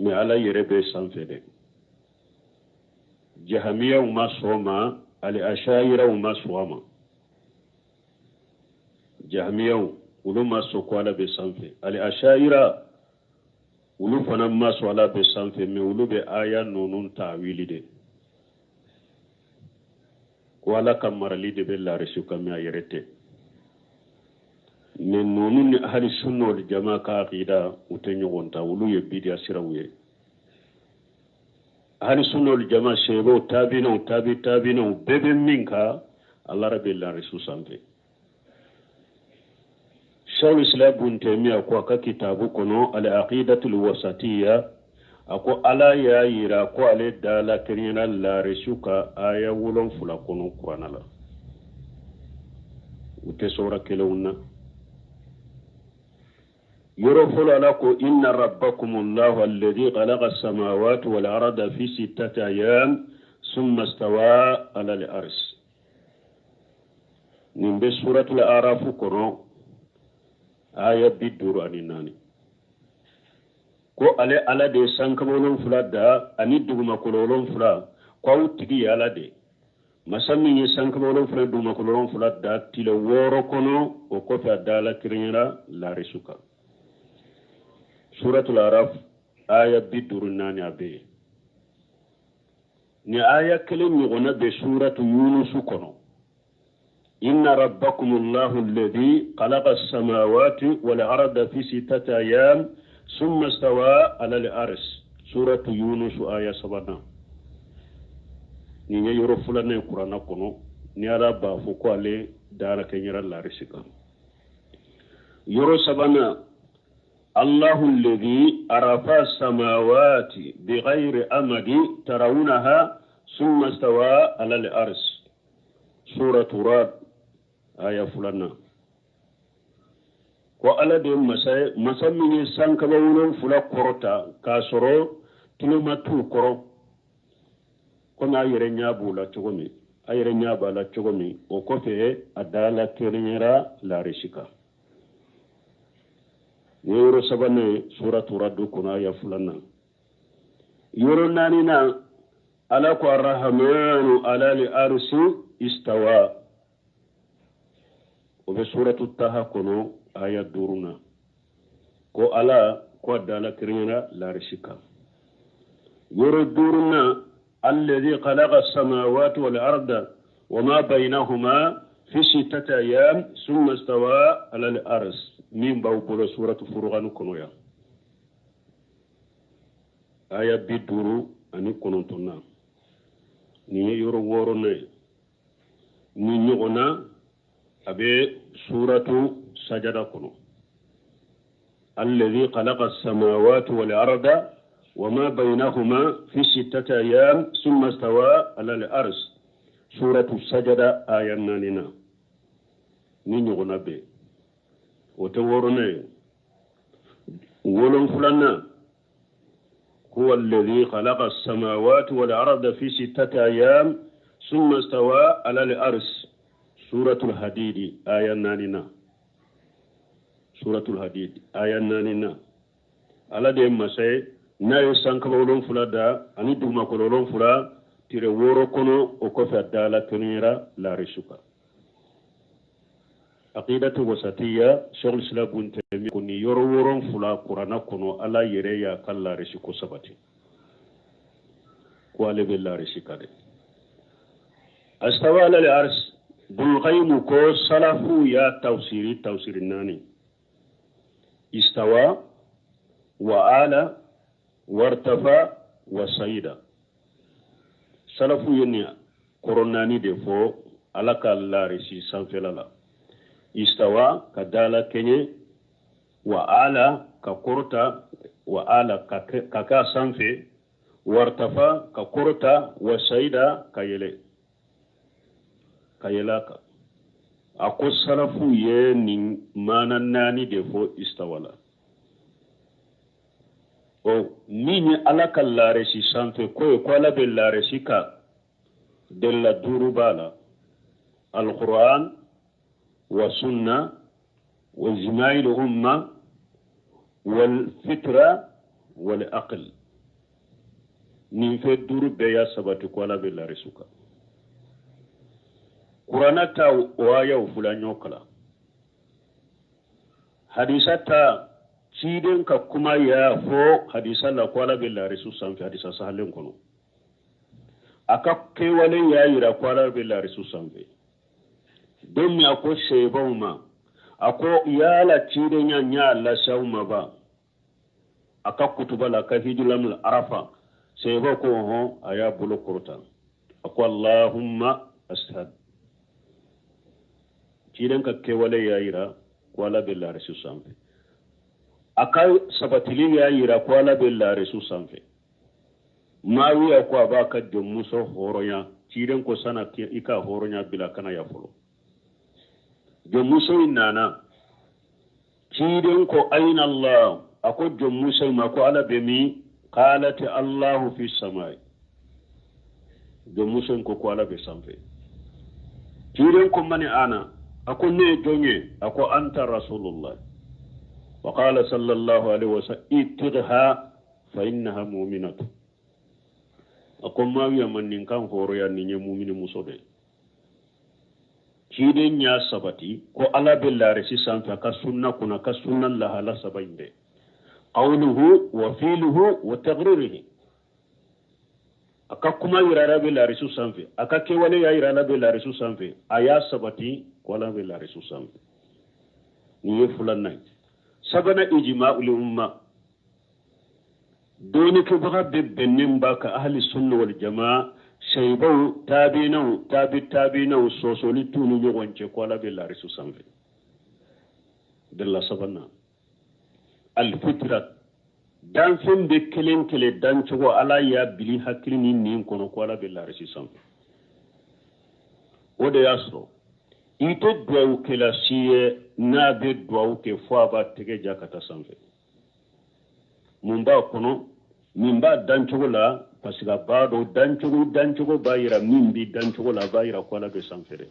Mais Ala yɛrɛ bɛ sanfɛ dɛ. Jahamiyaw ma sɔn ma, ali ashayiraw ma sɔn a ma. Jahamiyaw olu ma sɔn ko Ala bɛ sanfɛ, ali ashayira olu fana ma sɔn Ala bɛ sanfɛ, mais olu bɛ aya ninnu tawili de, ko Ala ka marali de bɛ larisu kan, mais a yɛrɛ tɛ. Mais ninnu ni ahli sunna wal jamaa ka akida u tɛ ɲɔgɔn ta, olu ye bidiya siraw ye. Ahli sunna wal jamaa seebew, taabinaw, taabi taabinaw bɛɛ bɛ min kan, Ala bɛ larisu sanfɛ. Shaykhul Islam Ibn Taymiyyah ko a ka kitabu kɔnɔ al aqidatul wasatiyya, a ko Ala y'a yira ko ale dala kɛɲɛna larisu ka aya 7 kɔnɔ Kurana la. U tɛ sɔrɔ kelenw na. Yɔrɔ fɔlɔ, Ala ko inna rabbakumullahu alladhi khalaqa as-samawati wal arda fi sittati ayyam summa stawa ala al-arsh. Nin bɛ suratul Araf kɔnɔ aya 54. Ko ale Ala de ye sankaba 7 da ani dugumakolo 7, ko aw tigi ye Ala de ye. Masa min ye sankaba 7 dugumakolo 7 da tile 6 kɔnɔ, o kɔfɛ a dala kɛrɛnkɛrɛn larisu kan. Suratul Araf aya 54 a bɛ yen. Ni aya kelen ɲɔgɔnna bɛ suratu Yunusu kɔnɔ. Inna rabbakumullahu alladhi khalaqa as-samawati wal arda fi sittati ayyam summa stawa ala al-arsh. Suratu Yunusu aya 3. Nin ye yɔrɔ filanan ye Kurana kɔnɔ, ni Ala b'a fɔ ko ale dara kɛɲɛra larisi kan. Yɔrɔ sabanan, Allahu alladhi arafa as-samawati bighayri amadi tarawunaha summa stawa ala al-arsh. Suratu Rad aya 2. Ko Ala de masa ye, masa min ye sankaba 7 kɔrɔta k'a sɔrɔ tuloma t'u kɔrɔ, komi a yɛrɛ ɲɛ b'u la cogo min, a yɛrɛ ɲɛ b'a la cogo min, o kɔfɛ a dala kɛrɛnkɛrɛn larisi kan. Nin ye yɔrɔ sabanan ye suratu Rad kɔnɔ aya 2. Yɔrɔ naaninan, Ala ko arrahamanu ala al-arsi istawa. O bɛ suratu Taha kɔnɔ aya 5. Ko Ala ko a dala kɛrɛnkɛrɛn larisi kan. Yɔrɔ duurunan, alladhi khalaqa as-samawati wal arda wa ma bainahuma fi sittati ayyam summa stawa ala al-arsh. Min b'aw bolo suratu Furqan kɔnɔ yan. Aya 59. Nin ye yɔrɔ wɔɔrɔnan ye. Nin ɲɔgɔnna a bɛ suratu Sajada kɔnɔ. Alladhi khalaqa as-samawati wal arda wa ma bainahuma fi sittati ayyam summa stawa ala al-arsh. Suratu Sajada aya 4. Nin ɲɔgɔnna bɛ yen. O tɛ wɔɔrɔnan ye. Wolonfilanan, huwa alladhi khalaqa as-samawati wal arda fi sittati ayyam Summa stawa ala al-ars, suratul hadidi aya 4na. Suratul hadid aya 4na. Ala de ye masa ye n'a ye sankaba 7 da ani dugumakolo 7 tire 6 kɔnɔ, o kɔfɛ a dala kɛnɛyara larisu kan. Aqidatu wasatiya, Sheikhul Islam Ibn Taymiyyah ko ni yɔrɔ 7 kuranna kɔnɔ, Ala yɛrɛ y'a ka larisi ko sabati ko ale bɛ larisi kan dɛ. Astawa ala al-ars, Ibn Qayyim ko salafu y'a tafsiri 4: istawa wa ala wartafa wa sayida. Salafu ye nin kɔrɔ 4 de fɔ Ala ka larisi sanfɛla la. Istawa ka dala kɛɲɛ, wa ala ka kɔrɔta, wa ala ka k'a sanfɛ, wartafa ka kɔrɔta, wa sayida ka yɛlɛ, ka yɛlɛ a kan. A ko salafu ye nin maana 4 de fɔ istawa la. O min ye Ala ka larisi sanfɛ ko ye, ko Ala bɛ larisi kan, delila 5 b'a la: Alquran wa sunna wa ijma'il umma wal fitra wal aql. Nin fɛn 5 bɛɛ y'a sabati ko Ala bɛ larisu kan. Kurana ta o ayaw fila ɲɔ kalan. Hadisa ta, ciden ka kuma y'a fɔ hadisa la ko Ala bɛ larisu sanfɛ, hadisa sahalen kɔnɔ. A ka kɛwale y'a yira ko Ala bɛ larisu sanfɛ. Don min a ko sebaw ma, a ko yala cidenya n y'a lase aw ma ba? A ka kutuba la, a ka hijulamu la Arafa, sebaw ko hɔn, a y'a bolo kɔrɔta, a ko Allahumma ashhad. Ciden ka kɛwale y'a yira ko Ala bɛ larisu sanfɛ. A ka sabatili y'a yira ko Ala bɛ larisu sanfɛ. Maawiya ko a b'a ka jɔnmuso hɔrɔnya, ciden ko sana i ka hɔrɔnya bila kana ya fɔlɔ. Jɔnmuso in nana, ciden ko ayina Allah? A ko jɔnmuso in ma ko Ala bɛ min? Qalat Allahu fi samai. Jɔnmuso in ko ko Ala bɛ sanfɛ. Ciden ko mani ana? A ko ne ye jɔn ye? A ko anta rasulullah. Wa qala sallallahu alaihi wasallam ittigha fa innaha mu'minatu. A ko Maawiya ma nin kan hɔrɔnya, nin ye mumini muso de ye. Ciden y'a sabati ko Ala bɛ larisi sanfɛ a ka sunna kunna, a ka sunna lahala 3 in bɛɛ: qawluhu wa fi'luhu wa taqriruhu. A ka kuma yira Ala bɛ larisu sanfɛ, a ka kɛwale y'a yira Ala bɛ larisu sanfɛ, a y'a sabati ko Ala bɛ larisu sanfɛ. Nin ye filanan ye. Sabanan, ijma'ul umma. Dɔnnikɛbaga bɛɛ bɛnnen b'a kan, ahli sunna wal jamaa, sahibaw, tabiinaw, tabi tabiinaw, sɔsɔli t'u ni ɲɔgɔn cɛ ko Ala bɛ larisu sanfɛ. Dalila sabanan, alfitra. Danfɛn bɛ kelen kelen dancogo, Ala y'a bili hakili ni nin kɔnɔ ko Ala bɛ larisi sanfɛ. O de y'a sɔrɔ i tɛ duwawu kɛla si ye n'a bɛ duwawu kɛ fo a b'a tɛgɛ ja ka taa sanfɛ. Mun b'a kɔnɔ? Min b'a dancogo la, parce que a b'a dɔn dancogo b'a yira min b'i dancogo la, a b'a yira ko Ala bɛ sanfɛ dɛ.